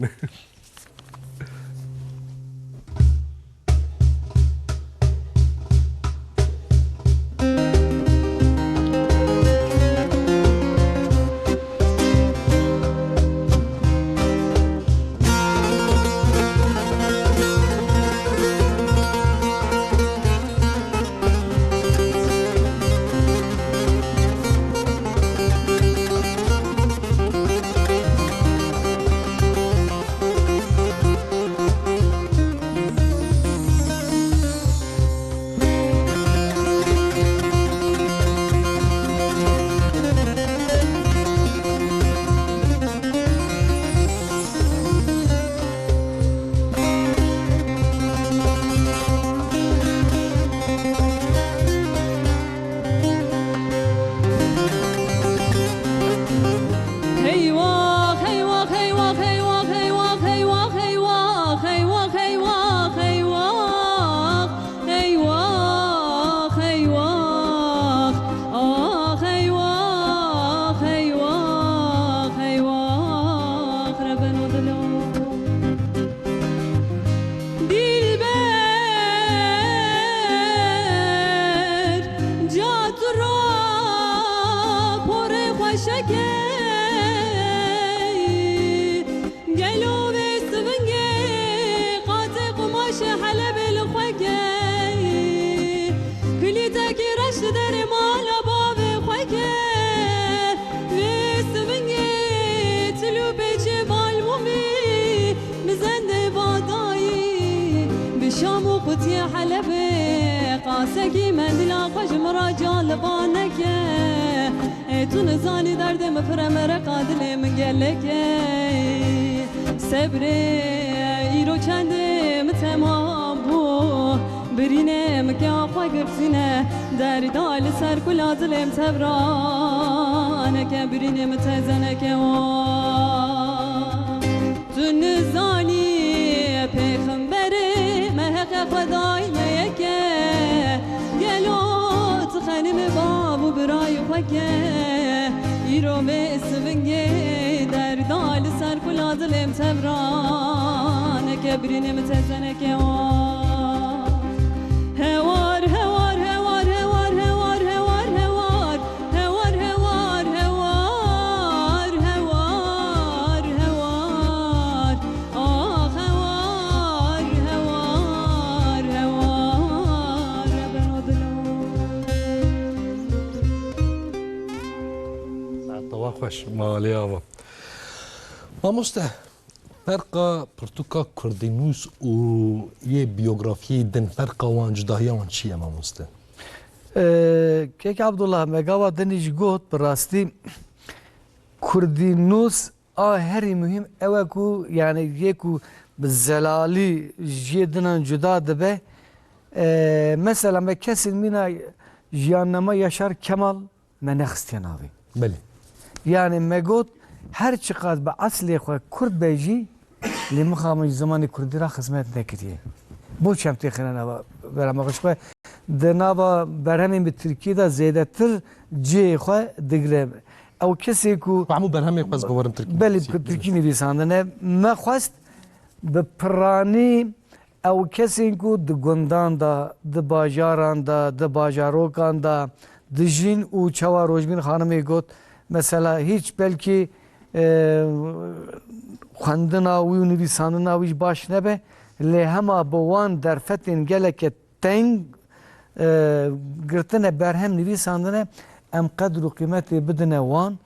Eywax, eywax, eywax, ax eywax, eywax, eywax, rebeno dilo. Dilber, ca tu ra porê xweşekê. Gelo vê sivingê qatê qumaşê Helebê li xwe key. Kulîtekî reş li derê mala bavê xwe ke. Vê sivingê til û pêçê balmûmî bi zendê badayî bi şam û qutiyê Helebê qasekî mendila xwe ji min re caliba neke. Ê tu nizanî derdê min pir e, mereqa dilê min gelek e. Sebrê îro çendê min temam bû. Birînê min ke xwe girtîne, derda li ser kula dilê min tevra neke. Birînê min teze neke wa. Tu nizanî pêxemberê me heqe xwe dayî me yeke. Gelo tu xenimê bav û birayê xwe ke. Îro vê sivingê derda li ser kula dilê min tevra neke, birînê min teze neke wa. Hewar, hewar, hewar, hewar, hewar, hewar, hewar. Hewar, hewar, hewar, hewar, hewar. Ax, hewar, hewar, hewar, rebeno dilo. Saeta we xweş, malê ava. Mamoste, ferqa pirtûka kurdînûs û yê biyografiyê din, ferqa wan, cudahiya wan çi ye, mamoste? Ee, Kek Abdullah, me gava dinî jî got, bi rastî kurdînûs a herî muhîm ew e ku, yani, yê ku bi zelalî ji yê dinan cuda dibe. Ee, mesela me kesên mîna jiyannama Yaşar Kemal me nexistiye navê. Belê. Yani me got, her çiqas bi eslê xwe kurd be jî, lê mixabin ji zimanê kurdî re xizmet nekiriye. Boçem têxine nava berhema xwe. Ji xwe di nava berhemên bi tirkî de zêdetir cihê xwe digire. Ew kesê ku Ku hemû berhemê xwe ez biwerim tirkî. Belê, nivîsî. Ku tirkî nivîsandine. Me xwest bi piranî ew kesên ku di gundan de, di bajaran de, di bajarokan de dijîn û çawa Rojbîn Xanimê got, mesela hîç belkî, e, xwendina wî û nivîsandina wî jî baş nebe, lê hema bi wan derfetên geleke teng, e, girtine berhem nivîsandine, em qedr û qîmetê bidine wan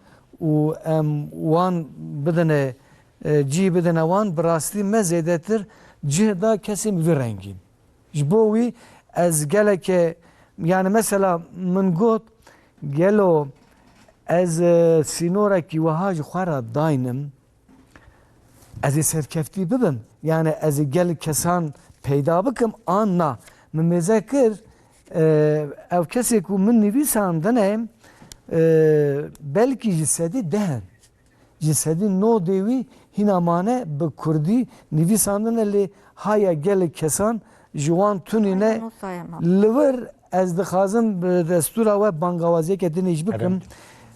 û em wan bidine, e, cî bidine wan, bi rastî me zêdetir cih da kesên bi vî rengî. Ji bo wî ez geleke, yani mesela min got, gelo ez, e, sînorekî wiha ji xwe re daynim, ez ê serkeftî bibim. Yani ez ê gelek kesan peyda bikim an na. Min mêze kir, e, ev kesê ku min nivîsandine, e, belkî ji sedî deh in. Ji sedî nodê wî hîna mane bi kurdî nivîsandine, lê haya gelek kesan ji wan tunî ne. Aynen, o sayema. Li wir ez dixwazim bi destûra we bangawaziyeke din jî bikim. Kerem.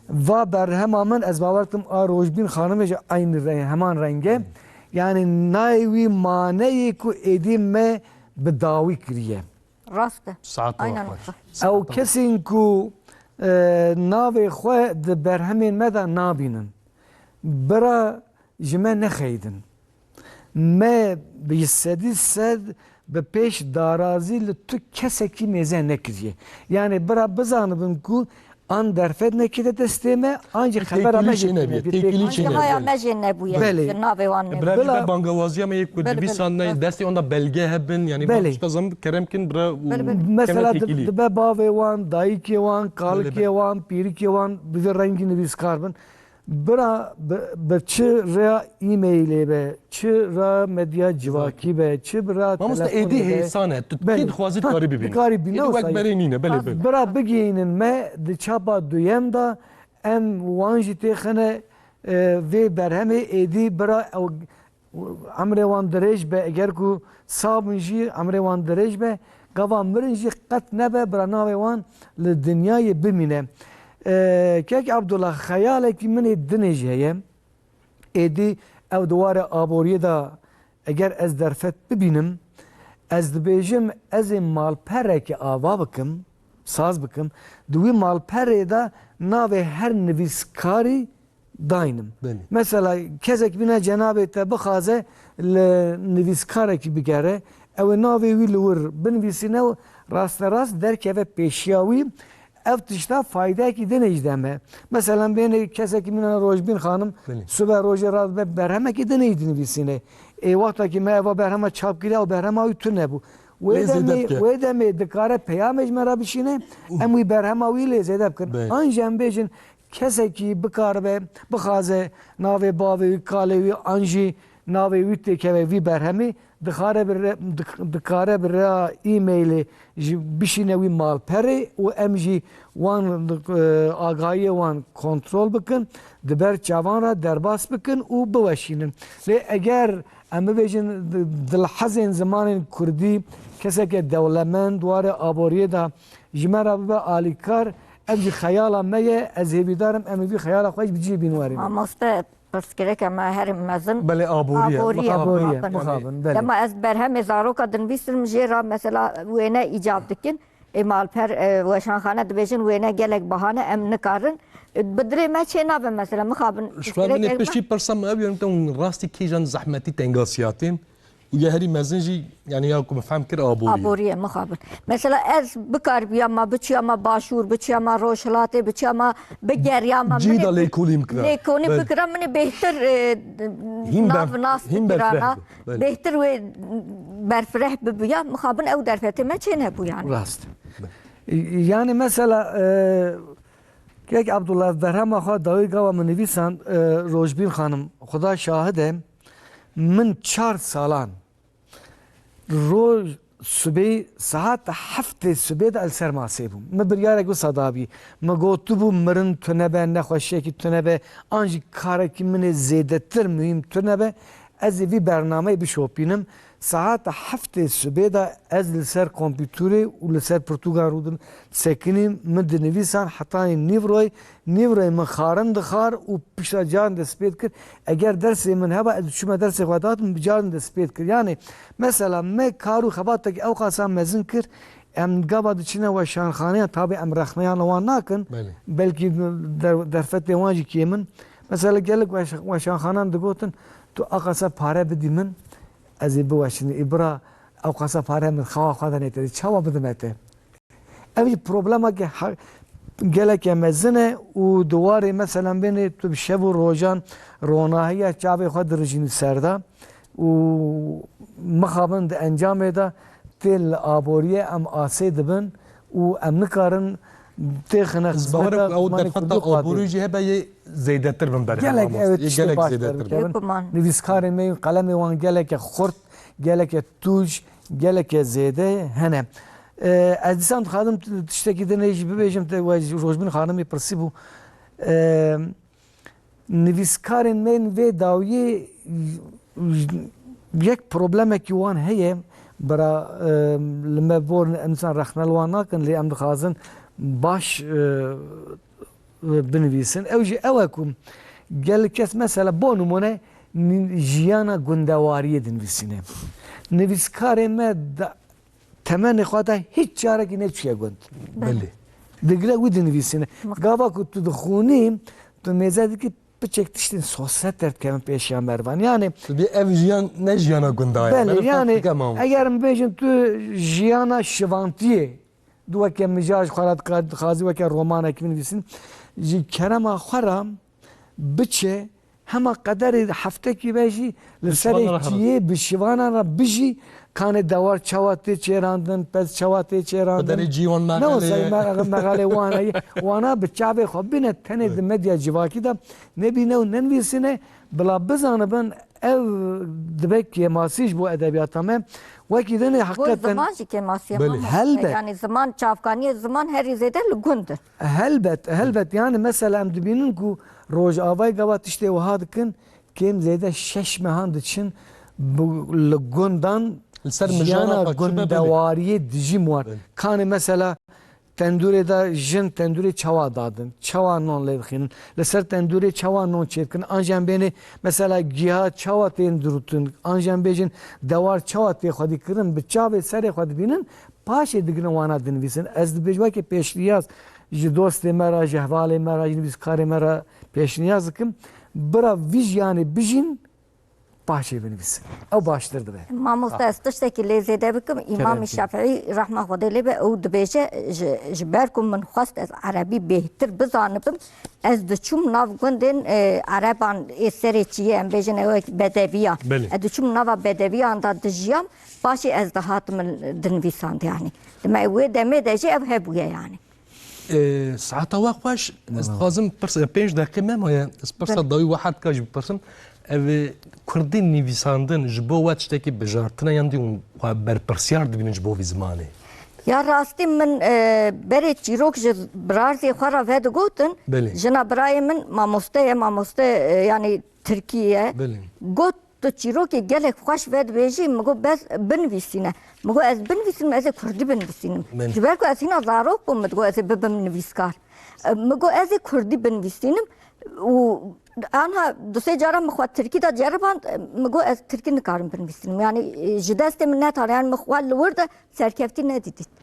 Va berhema min, ez bawer dikim a Rojbîn Xanimê jî eynî re-, heman reng e. Hı. Yani nayê wî maneyê ku êdî me bi dawî kiriye. Rast e. Saet Aynen xweş. Ew kesên ku, e, navê xwe di berhemên me de nabînin, bira ji me nexeyidin. Me bi sedî sed bi pêş darazî li tu kesekî mêze nekiriye. Yani bira bizanibin ku an derfet nekiriye destê me, an jî xebera me jî têkilî çênebûye. Têkilî çênebûye. An jî haya me jî nebûye. Belê. Ji navê wan nebûye. Belê. Bila, bila. Bangawaziya me yê ku Belê, belê. Nivîsandine, destê wan de belge hebin, yani Belê. Van tişta zan kerem kin bira û Belê, belê. Mesela têkilî. Dibe bavê wan, dayikê wan, kalikê Belê, belê. wan, pîrikê wan bi vî rengî nivîskar bin. Bira bi, bi çi rêya e-mailê be, çi rêya medya civakî be, çi bi rêya Mamoste, êdî telefonê be. Hêsan e, tu Belê. Kê dixwazî Ha, dikarî bibînî. Dikarî bînî, Êdî wek wisa ye. Berê nîne, belê, belê. Bira bigihînin me di çapa duyem de em wan jî têxine, e, vê berhemê êdî bira ew Emrê wan dirêj be, eger ku sabin jî emrê wan dirêj be, gava mirin jî qet nebe, bira navê wan li dinyayê bimîne. Ee, Kek Abdullah, xeyalekî min ê dinê jî heye. Êdî ew di warê aboriyê de eger ez derfet bibînim, ez dibêjim ez ê malpereke ava bikim, saz bikim. Di wî malperê de navê her nivîskarî daynim. Belê. Mesela kesek bîne cenabê te bixwaze li nivîskarekî bigere, ew ê navê wî li wir binivîsîne û rasterast derkeve pêşiya wî. Ev tişta faydeyekî din jî deme. Mesela bêne kesekî min e Rojbîn Xanim, Belê. Sibe rojê radibe berhemekî din jî dinivîsîne. Ê wexta ki me eva berhema çap kiriya û berhema wî tune bû. Wê Lê zêde demê, bike. Wê demê dikare peyamê ji me re bişîne, em wî berhema wî lê zêde bikin. Belê. An jî em bêjin, kesekî bikaribe, bixwaze navê bavê wî, kalê wî an jî navê wî têkeve vî berhemî, dixare bi re-, dik-, dikare bi rêya e-mailê jî bişîne wî malperê û em jî wan, e, agahiyê wan kontrol bikin, di ber çavan re derbas bikin û biweşînin. Lê eger em bibêjin di-, dilhezên zimanên kurdî keseke dewlemend warê aboriyê de ji me re bibe alîkar, ev jî xeyala me ye, ez hêvîdar im em ê vî xeyala xwe jî bi cihê bîn werînin. Mamoste, pirsgirêka me herî mezin Belê, aboriye. Aboriye. Aboriye, Mixabin. Mixabin, belê. Dema ez berhemê zaroka dinivîsim jê re mesela wêne îcab dikin. Ê malper, e, weşanxane dibêjin wêne gelek bahane em nikarin. E, bi dilê me çê nabe mesela, mixabin. Ji xwe min ê piştî pirsa min ev ye, te hûn rastî kîjan zehmetî tengasiyatên û ya herî mezin jî, yani ya ku min fehm kir aborî ye. Aborî ye, mixabin. Mesela ez bikaribiyama, biçiyama başûr, biçiyama rojhilatê, biçiyama bigeriyama, Cî min da ê lêkolîn bikira. Lêkolîn Belê. Bikira, min ê bêhtir, e, Hîn nav ber-, nas hîn bikirana, berfireh bû. Belê. Bêhtir wê berfireh bibiya, mixabin ew derfetê me çê nebû yani. Rast. Yani mesela, e, Kek Abdullah, berhema xwe dawî gava min nivîsand, e, Rojbîn Xanim, Xuda şahid e, min çar salan roj sibê saet heftê sibê de li ser masê bûm. Min biryarek wisa dabî. Min gotibû mirin tune be, nexweşiyekî tune be, an jî karekî min ê zêdetir muhîm tune be, ez ê vî bernameyê bişopînim. Saeta heftê sibê de ez li ser kompîturê û li ser pirtûkan rû disekinîm, min dinivîsan hetayê nîvroyê, nîvroyê min xarin dixar û pişta carin destpê dikir. Eger dersê min heba, ez diçûme dersê xwe dadim, carin destpê dikir. Yanî, mesela, me kar û xebatekî ewqasa mezin kir, em gava diçine weşanxaneyan, tabî em rexneyan li wan nakin, Belê. belkî der-, derfetê wan jî kêm in. Mesela, gelek weş-, weşanxanan digotin, tu aqasa pare bidî min, ez ê biweşînim. Ê bira, ewqasa pare min xewa xwe de nêtê, çawa bidime te? Ev jî problemeke he-, geleke mezin e û di warê, meselen, bênê tu bi şev û rojan ronahiya çavê xwe dirijînî ser de û mixabin di encamê de tê li aboriyê em asê dibin û em nikarin têxine Ez bawer xizmeta ku ew zimanê derfeta kurdî xwedê. aborî jî hebe yê zêdetir bin berhema Gelek mamoste. ew Yê tiştê gelek baş zêdetir bin. derbikevin. Bêguman. Nivîskarên me û qelemê wan geleke xurt, geleke tûj, geleke zêde hene. Ee, ez dîsan dixwazim t-, tiştekî din jî bibêjim, te we ji Rojbîn Xanimê pirsîbû. Ee, nivîskarên me yên vê dawiyê yek problemekî wan heye, bira, ee, li me bor em dîsan rexne li wan nakin, lê em dixwazin baş, ee, binivîsin. Ew jî ew e ku gelek kes mesela bo nimûne ni-, jiyana gundewariyê dinivîsîne. Nivîskarê me da-, temenê xwe de hiç carekî neçûye gund. Belê. Digre wî dinivîsîne. Gava ku tu dixûnî, tu mêze dikî piçek tiştên sosyal derdikevin pêşiya mervan. Yani Tu dê ev jiyan ne jiyana gunda ye. Belê, Meriv yani, dike mamoste. eger em bêjin tu jiyana şivantiyê, Du weke mijaj xwe re dika-, dixwazî weke romanekî binivîsin. Ji kerema xwe re biçe hema qederê heftekî be jî li Bi serê şivanan re çiyê bi şivanan re bijî, kanê dewar çawa tê çêrandin, pez çawa tê çêrandin. Qederê cî wan Ne wisa mexelê. me-, mexelê wan e. Wana bi çavê xwe bîne tenê di medya civakî de nebîne û nenivîsine. Bila bizanibin, ev dibe kêmasî ji bo edebiyata me. Wekî din ê Bo heqîqeten ziman jî kêmasî ye Belê. mamoste. Helbet. Yani ziman, çavkaniyê ziman herî zêde li gund e. Helbet, helbet. Yani mesela em dibînin ku Rojavayê gava tiştê wiha dikin, kêm zêde şeş mehan diçin bi, li gundan Li ser mijara jiyana xwe çi be belê. gundewariyê dijî wan. Belê. Kanê mesela Tendûrê de jin tendûrê çawa dadin, çawa non lê dixînin, li ser tendûrê çawa non çêdikin, an jî em bênê mesela giha çawa tên dirûtin, an jî em bêjin dewar çawa tê xwedî kirin, bi çavê serê xwe dibînin, paşê digirin wana dinivîsin. Ez dibêj weke pêşniyaz ji dostê me re, ji hevalê me re, ji nivîskarê me re pêşniyaz dikim, bira vî jiyanê bijîn, paşê binivîsin. Ew baştir dibe. Mamoste, ez tiştekî lê zêde bikim. Îmamî Kerem ki. Şafîî, rehma Xwedê lê be, ew dibêje, ji, ji ber ku min xwest ez erebî bêhtir bizanibim, ez diçûm nav gundên, e, ereban ê serê çiyê, em bêjin ew bedeviya. Belê. Ez diçûm nava bedeviyan de dijiyam, paşê ez dihatim dinivîsand yani. Dime wê demê de jî ev hebûye yani. Ee, saeta we xweş. Ez Merhaba. dixwazim pirs-, e, pênc deqê me maye. Ez pirsa Belê. dawî we her ka jî bipirsim. Ev, e, kurdî nivîsandin ji bo we tiştekî bijartin e yan dî hûn xwe berpirsiyar dibînin ji bo vî zimanê? Ya rastî min, e, berê çîrok ji birarzê xwe re vedigotin. Belê. Jina birayê min mamoste ye, mamoste, e, yani tirkî ye. Belê. Got, Tu çîrokê gelek xweş vedibêjî, min got, bes binivîsîne. Min got, ez binivîsim, ez ê kurdî binivîsînim. Min. Ji ber ku ez hîna zarok bûm, min digot, ez ê bibim nivîskar. E, min got, ez ê kurdî binivîsînim û anha du sê cara min xwe tirkî de ceriband, e, min got, ez tirkî nikarim binivîsînim. Yani, e, ji destê min netane, yani min xwe li wir de serkeftî nedîdît.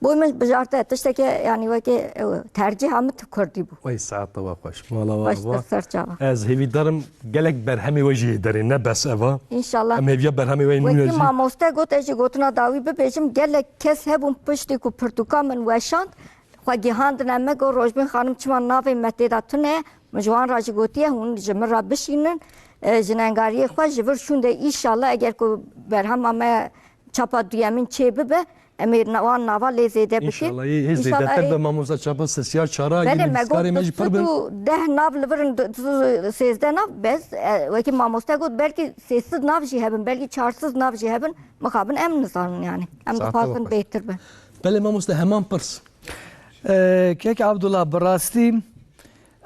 Boy min bijarte tişteke, yani weke, ew, tercîha min tu kurdî bû. Wey saeta we xweş. Mala we Xweş ava. Ser çava. Ez hêvîdarim gelek berhemê we jî hê derê, ne bes eva. Înşallah. Em hêviya berhemê we nû Wekî jî. Mamoste got, ez jî gotina dawî bibêjim, gelek kes hebûn piştî ku pirtûka min weşand, xwe gihandine me, got, Rojbîn xanim, çima navê me tê de tune? Min ji wan re jî gotiye, hûn ji min re bişînin, e, ji nengariyê xwe ji vir şûnde, înşallah, eger ku berhema me çapa duyemîn çê bibe, em ê na-, wan nava lê zêde bikin. Înşallah, yê, yê Înşallah, zêdetir ê be mamosta çapa sesiyar çara, Belê, yê me nivîskarê got, me jî pir bin. Sed û deh nav li vir in, du-, du-, sêzdeh nav, bes, e, wekî mamoste got, belkî sê sed nav jî hebin, belkî çar sed nav jî hebin, mixabin em nizanin yani. Em Saete dixwazin xweş. bêhtir be. Belê mamoste, heman pirs. E, kek Abdullah, bi rastî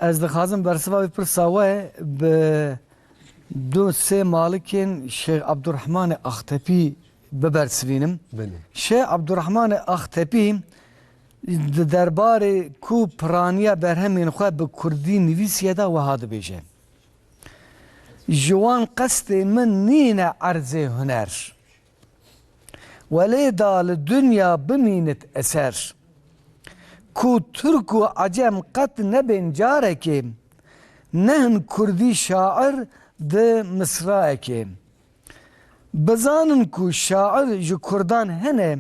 ez dixwazim bersiva vê pirsa we bi du sê malikên Şêx Abdurrahmanê Axtepî bibersivînim. Belê. Şêx Abdurrahmanê Axtepî di derbarê ku piraniya berhemên xwe bi kurdî nivîsiye de wiha dibêje: Ji wan qestê min nîne erzê huner. Welê da li dinya bimînit eser. Ku Tirk û Ecem qet nebên carekê, nehin Kurdî şair di misraekê. Bizanin ku şair ji Kurdan hene,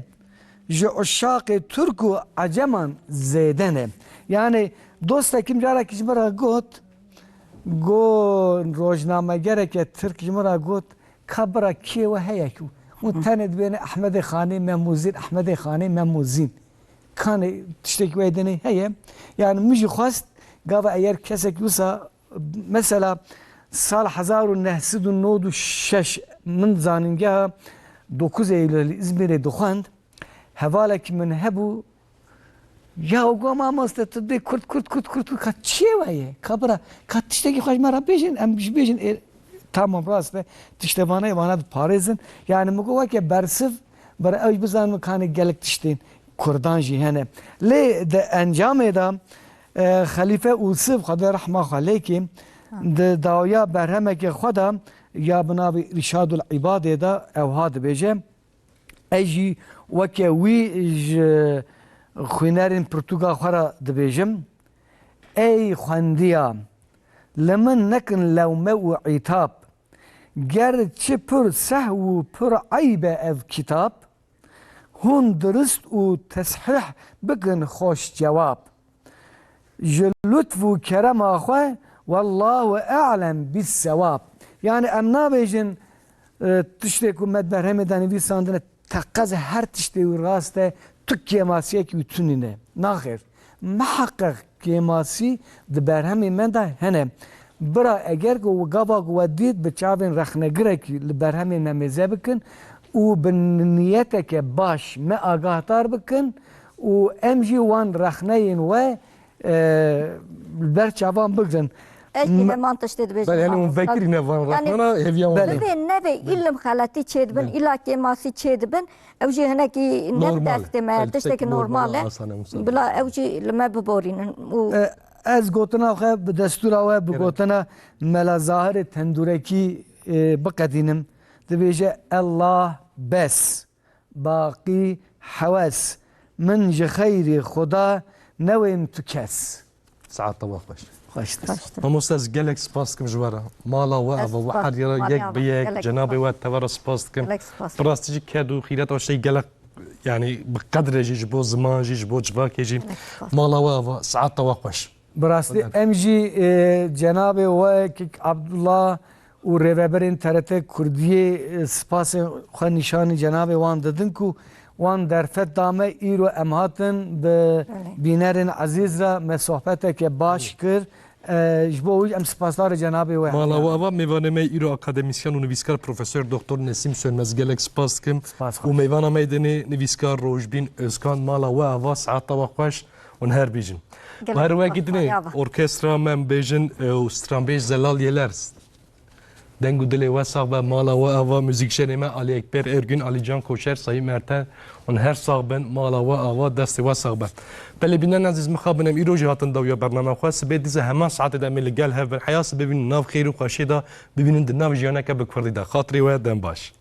ji uşaqê Tirk û Eceman zêde ne. Yani dostekî min carekî ji min re got, got, rojnamegereke Tirk ji min re got, Ka bira kê we heye ku hûn tenê dibêne Ehmedê Xanê Memûzîn, Ehmedê Xanê Memûzîn. Kanê tiştekî wê dinê heye. Yani min jî xwest gava eger kesek wisa mesela sal hezar û neh sed û nod û şeş min zanîngeha dokuz Eylûlê li Îzmîrê dixwend. Hevalekî min hebû, ya go mamoste, tu dê kurt, kurt, kurt, kurt, kurt, ka çiyê we ye? Ka bira, ka tiştekî xwe ji me re bêjin, em jî bêjin, ê, tamam, rast e, tiştê vana ye, vana diparêzin. Yani min got weke bersiv, bira ew jî bizanin kanê gelek tiştên Kurdan jî hene. Lê di encamê de, e, Xelîfe Ûsiv, Xwedê rehma xwe lê kê, di dawiya berhemeke xwe de ya bi navê Îrşadul Îbadê de ewha dibêje, Ez jî weke wî ji xwînerên pirtûka xwe re dibêjim, Ey xwendiya, li min nekin lewme û îtab. Ger çi pir sehw û pir eyb e ev kitab, hûn dirist û teshîh bikin xweş cewab. Ji lutf û kerema xwe, wallahu a'lem bis-sewab. Yani em nabêjin, e, tiştê ku me di berhemê de nivîsandine, teqez her tiştê wî rast e, tu kêmasiyekî wî tunîne. Naxêr, miheqeq kêmasî di berhemê me de hene. Bira eger ku gava ku we dît bi çavên rexnegirekî li berhemê me mêze bikin û bi niyeteke baş me agahdar bikin, û em jî wan rexneyên we, e, li ber çavan bigrin. Ez jî M- heman tiştê dibêjim, Belê, yani hûn mamosta. Vekirîne van Yani rexnana, hêviya wan. Belê. Divê nebe îlim xeletî çêdibin, Belê. îla kêmasî çêdibin. Ew jî hinekî ne Normal. destê me, Yani tiştekî tiştekî normal normal e. e, asane, Mustafa. Bila ew jî li me biborînin. Û E, ez gotina xwe bi destûra we, bi Evet. gotina Mela Zahirê Tendûrekî, e, biqedînim. Dibêje, Allah bes. Baqî hewes, min ji xeyrî Xuda newêm tu kes. Saeta we xweş. Xweş. Xweş. Mamoste, ez gelek spas dikim ji we re. Mala we ava, we her yere yek bi yek, cenabê we tevera spas dikim. Gelek spas. Bi rastî jî ked û xîret aşteyî gelek, yani bi qedre jî, ji bo ziman jî, ji bo civakê jî. Gelek spas. Mala we ava, saeta we xweş. Bi rastî em jî, e, cenabê we Kek Abdullah û rêveberên T R T Kurdiyê, e, spasê xwe nîşanî cenabê wan didin ku wan derfet da me, îro em hatin bi Belê. bînerên ezîz re me sohbeteke baş Belê. kir. E, ji bo wî em spasdarê cenabê we Mala we ava, mêvanê me îro akademîsyen û nivîskar Profesor Doktor Nesîm Sönmez, gelek spas dikim. Spas xweş. Û mêvana me yê dinê nivîskar Rojbîn Özkan, mala we ava, saeta we xweş. Hûn her bijîn. Gelek Her wekî dinê orkestra me em bêjin, e, û stranbêj Zelal Yelers. Deng û dilê we sax be, mala we ava, muzîkjenê me Ali Ekber Ergün, Ali Can Koçer, Sayın Merten, hûn her sax bin, mala we ava, destê we sax be. Belê bînerên ezîz, mixabin em îro jî hatin dawiya bername xwe. Sibê dîse heman saetê de em ê li gel hev bin. Heya sibê bînin nav xêr û xweşiyê de, bibînin di nav jiyaneke bi kurdî de. Xatirê we dem baş.